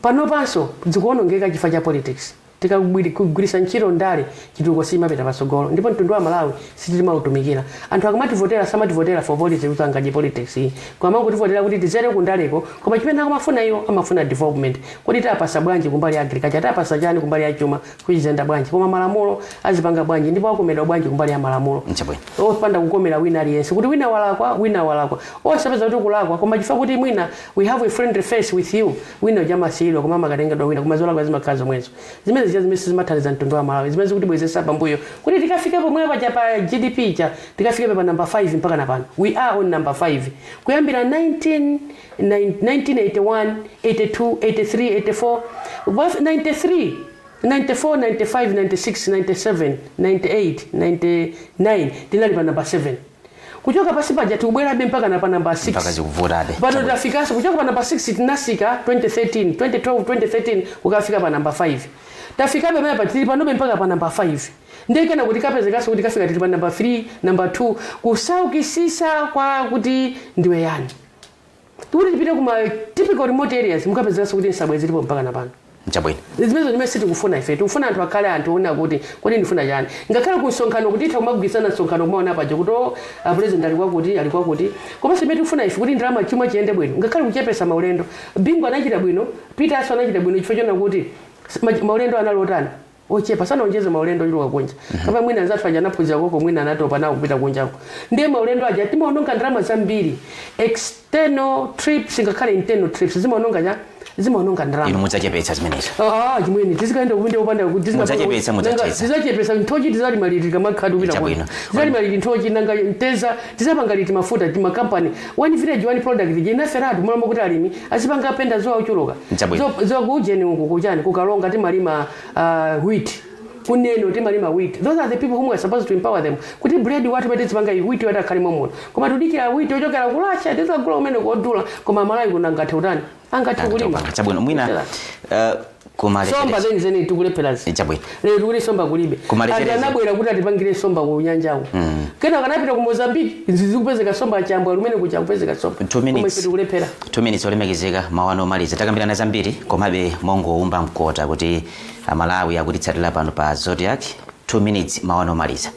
Panopanso zikuonongeka chifukwa cha politics. Tikagwiritsa ntchito ndale, chitukuko sichimapita patsogolo, ndipo mtundu wa Malawi sititimautumikira. Anthu akamati samativotera for politics, kuti angadye politics iyi, koma amangotivotera kuti tizere kundaleko. Koma chimene akamafuna iwo, amafuna development. Kuti tapasa bwanji kumbali ya agriculture, tapasa chani kumbali ya chuma, kuchizenda bwanji, koma malamulo azipanga bwanji, ndipo akomedwa bwanji kumbali ya malamulo, Chabwino. Opanda kukomera wina aliyense, kuti wina walakwa, wina walakwa, osapeza kuti kulakwa, koma chifukwa kuti mwina we have a friendly face with you, wina uja amasiyidwa, koma amakatengedwa wina, koma zolakwa zimakhala zomwezo. Zimene zija zimene sizimathandiza mtundu wa Malawi, zimene zikutibwezesa pambuyo kuti tikafike pomwe paja pa GDP cha tikafike pa number 5. Mpaka na pano we are on number 5 kuyambira 19 1981, 82, 83, 84, 93, 94, 95, 96, 97, 98, 99, tinali pa number 7. Kuchoka pasi paja tikubwerabe mpaka na pa number 6. Mpaka zikuvutabe. Pano tafikanso kuchoka pa number 6, tinasika 2013, 2012, 2013, kukafika pa number 5. Tafikabe pamene pa tili panobe mpaka pa number 5. Ndekena kuti kapezekanso kuti kafika tili pa number 3, number 2, kusaukisisa kwa kuti ndiwe yani. Tikuti tipite kuma typical remote areas, mukapezekanso kuti nsabwe zilipo mpaka na pano. Chabwino. Zimenezo ndimene sitikufuna ife. Tikufuna anthu akhale anthu ona kuti kodi ndifuna chani. Ngakhale ku msonkhano, kuti itha kumagwirizana msonkhano, kumaona paja kuti o a president ali kwakuti, ali kwakuti. Komanso imene tikufuna ife kuti ndalama, chuma chiyende bwino, ngakhale kuchepesa maulendo. Bingu anachita bwino, Peterso anachita bwino, chifukwa chona kuti maulendo anali otani, ochepa, sanaonjeze maulendo ochuluka kunja. Kapa mwina anzathu aja anaphunzira koko, mwina anatopa nawo kupita kunjako. Ndiye maulendo aja timaononga ndalama zambiri. External trips, ngakhale internal trips, zimaononga cha zimaononga ndalama. Inu mudzachepetsa zimenezo? Ah, chimwene, tizikaenda kupinda upanda kuti Mudzachepetsa, mudzachepetsa. Tizachepesa nthochi, tizalima liti kamakhadi kupita Chabwino. Tizalima liti nthochi? Nanga mteza tizapanga liti mafuta? Makampani, one village one product inaferatu mulamo kuti alimi azipanga penda zowa ochuluka. Chabwino. Zokujeni uku kuchani, kukalonga timalima wheat, kuneno timalima wheat. Those are the people whom we are supposed to empower them, kuti bread watu pete zipanga wheat watu akhalimo muno, koma tudikira wheat ochokera kulasha, tizagula umene kodula. Koma Malawi kuno angathe utani, angathe kulima. Chabwino, mwina Somba zeni zeni tikulepherazi. Chabwino. Lero tikuti somba kulibe. Kumalechereza. Anthu anabwera kuti atipangire somba ku nyanjawo, kena kanapita ku Mozambique, zikupezeka somba, chambwa lumene kuja kupezeka somba. 2 minutes. Koma ife tikulephera. 2 minutes. Olemekezeka, mawu anu omaliza. Takambirana zambiri, komabe mongowumba mkota kuti Amalawi akutitsatira pano pa Zodiak. 2 minutes, mawu anu omaliza.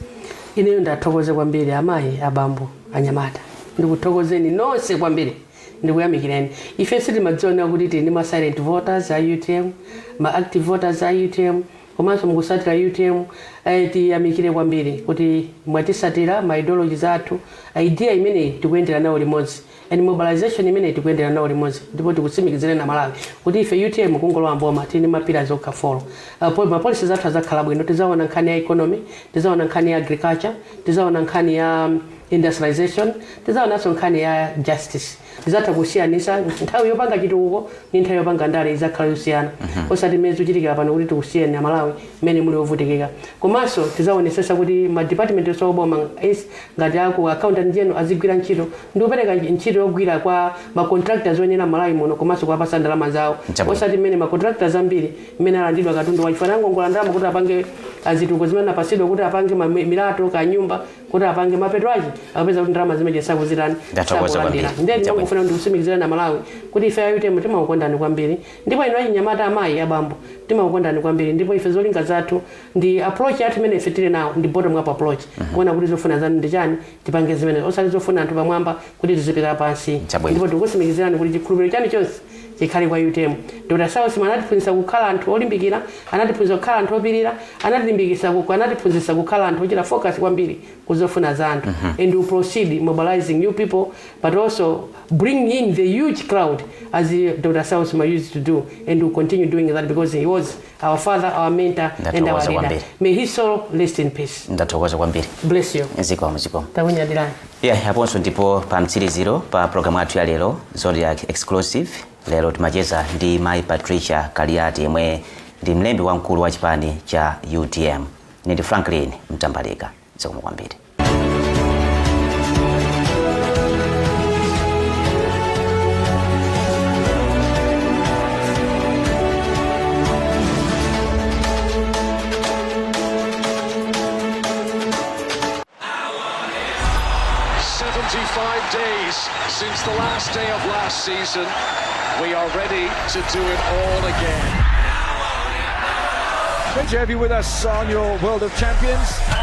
Ineyo ndathokoze kwambiri amayi, abambo, anyamata. Ndikuthokozeni nonse kwambiri, ndikuyamikireni. Ife sitimadziona kuti tili ndi ma silent voters a UTM, ma active voters a UTM, komanso mukusatira UTM. Tiyamikire kwambiri kuti mwatisatira ma ideologies athu. Idea imeneyi tikuyendera nawo limodzi, and mobilization imeneyi tikuyendera nawo limodzi. Ndipo tikutsimikizire na Malawi kuti ife UTM kungolowa mboma, tili ndi ma pillars okha four. Ma policies athu azakhala bwino. Tizaona nkhani ya economy, tizaona nkhani ya agriculture, tizaona nkhani ya industrialization, tizaonanso nkhani ya justice. Tizatha kusiyanisa nthawi yopanga chitukuko ndi nthawi yopanga ndale, izakhala yosiyana, osati mmene zikuchitikira pano kuti tikusiyeni Amalawi mmene muli ovutikika. Komanso tizaonesesa kuti ma department onse oboma ngati aku accountant general azigwira ntchito ndi kupereka ntchito yogwira kwa ma contractors oyenera Malawi muno, komanso kuwapasa ndalama zawo, Chabwino. osati mmene ma contractors ambiri mmene alandidwa katundu wachifana angongola ndalama kuti apange azituko zimene apasidwa kuti apange milato kanyumba kuti apange, mapeto ache akapeza kuti ndalama zimene sakuzitani, Ndathokoza sakulandira. kwambiri. Ndiye Chabwino. ndimangofuna ndikutsimikizira na Malawi kuti ife a UTM timakukondani kwambiri, ndipo inu achinyamata, amayi, abambo, timakukondani kwambiri. Ndipo ife zolinga zathu ndi approach yathu imene ife tili nawo ndi bottom up approach, kuona kuti zofuna zanu ndi chani, tipange zimene, osati zofuna anthu pamwamba kuti tizipita pansi. Chabwino. Ndipo tikutsimikizirani kuti chikhulupiriro chanu chonse chikhale kwa UTM. Dr Saulos anatiphunzitsa kukhala anthu olimbikira, anatiphunzitsa kukhala anthu opirira, anatiphunzitsa kukhala anthu ochita focus kwambiri kuzofuna za anthu. And we proceed mobilizing new people, but also bring in the huge crowd as Dr. Saulos used to do, and we continue doing that because he was our father, our mentor and our Ndathokoza leader. Kwambiri. May his soul rest in peace. Ndathokoza kwambiri. Bless you. Zikomo, zikomo. Takunyadirani. Yeah, aponso ndipo pa mtsiriziro pa programu yathu ya lero, Zodiak Exclusive. Lero timacheza ndi Mayi Patricia Kaliati, yemwe ndi mlembi wamkulu wa chipani cha UTM. Ine ndi Franklin Mtambalika. Zikomo kwambiri. 75 days since the last day of last season. We are ready to do it all again. Great to have you with us on your World of Champions.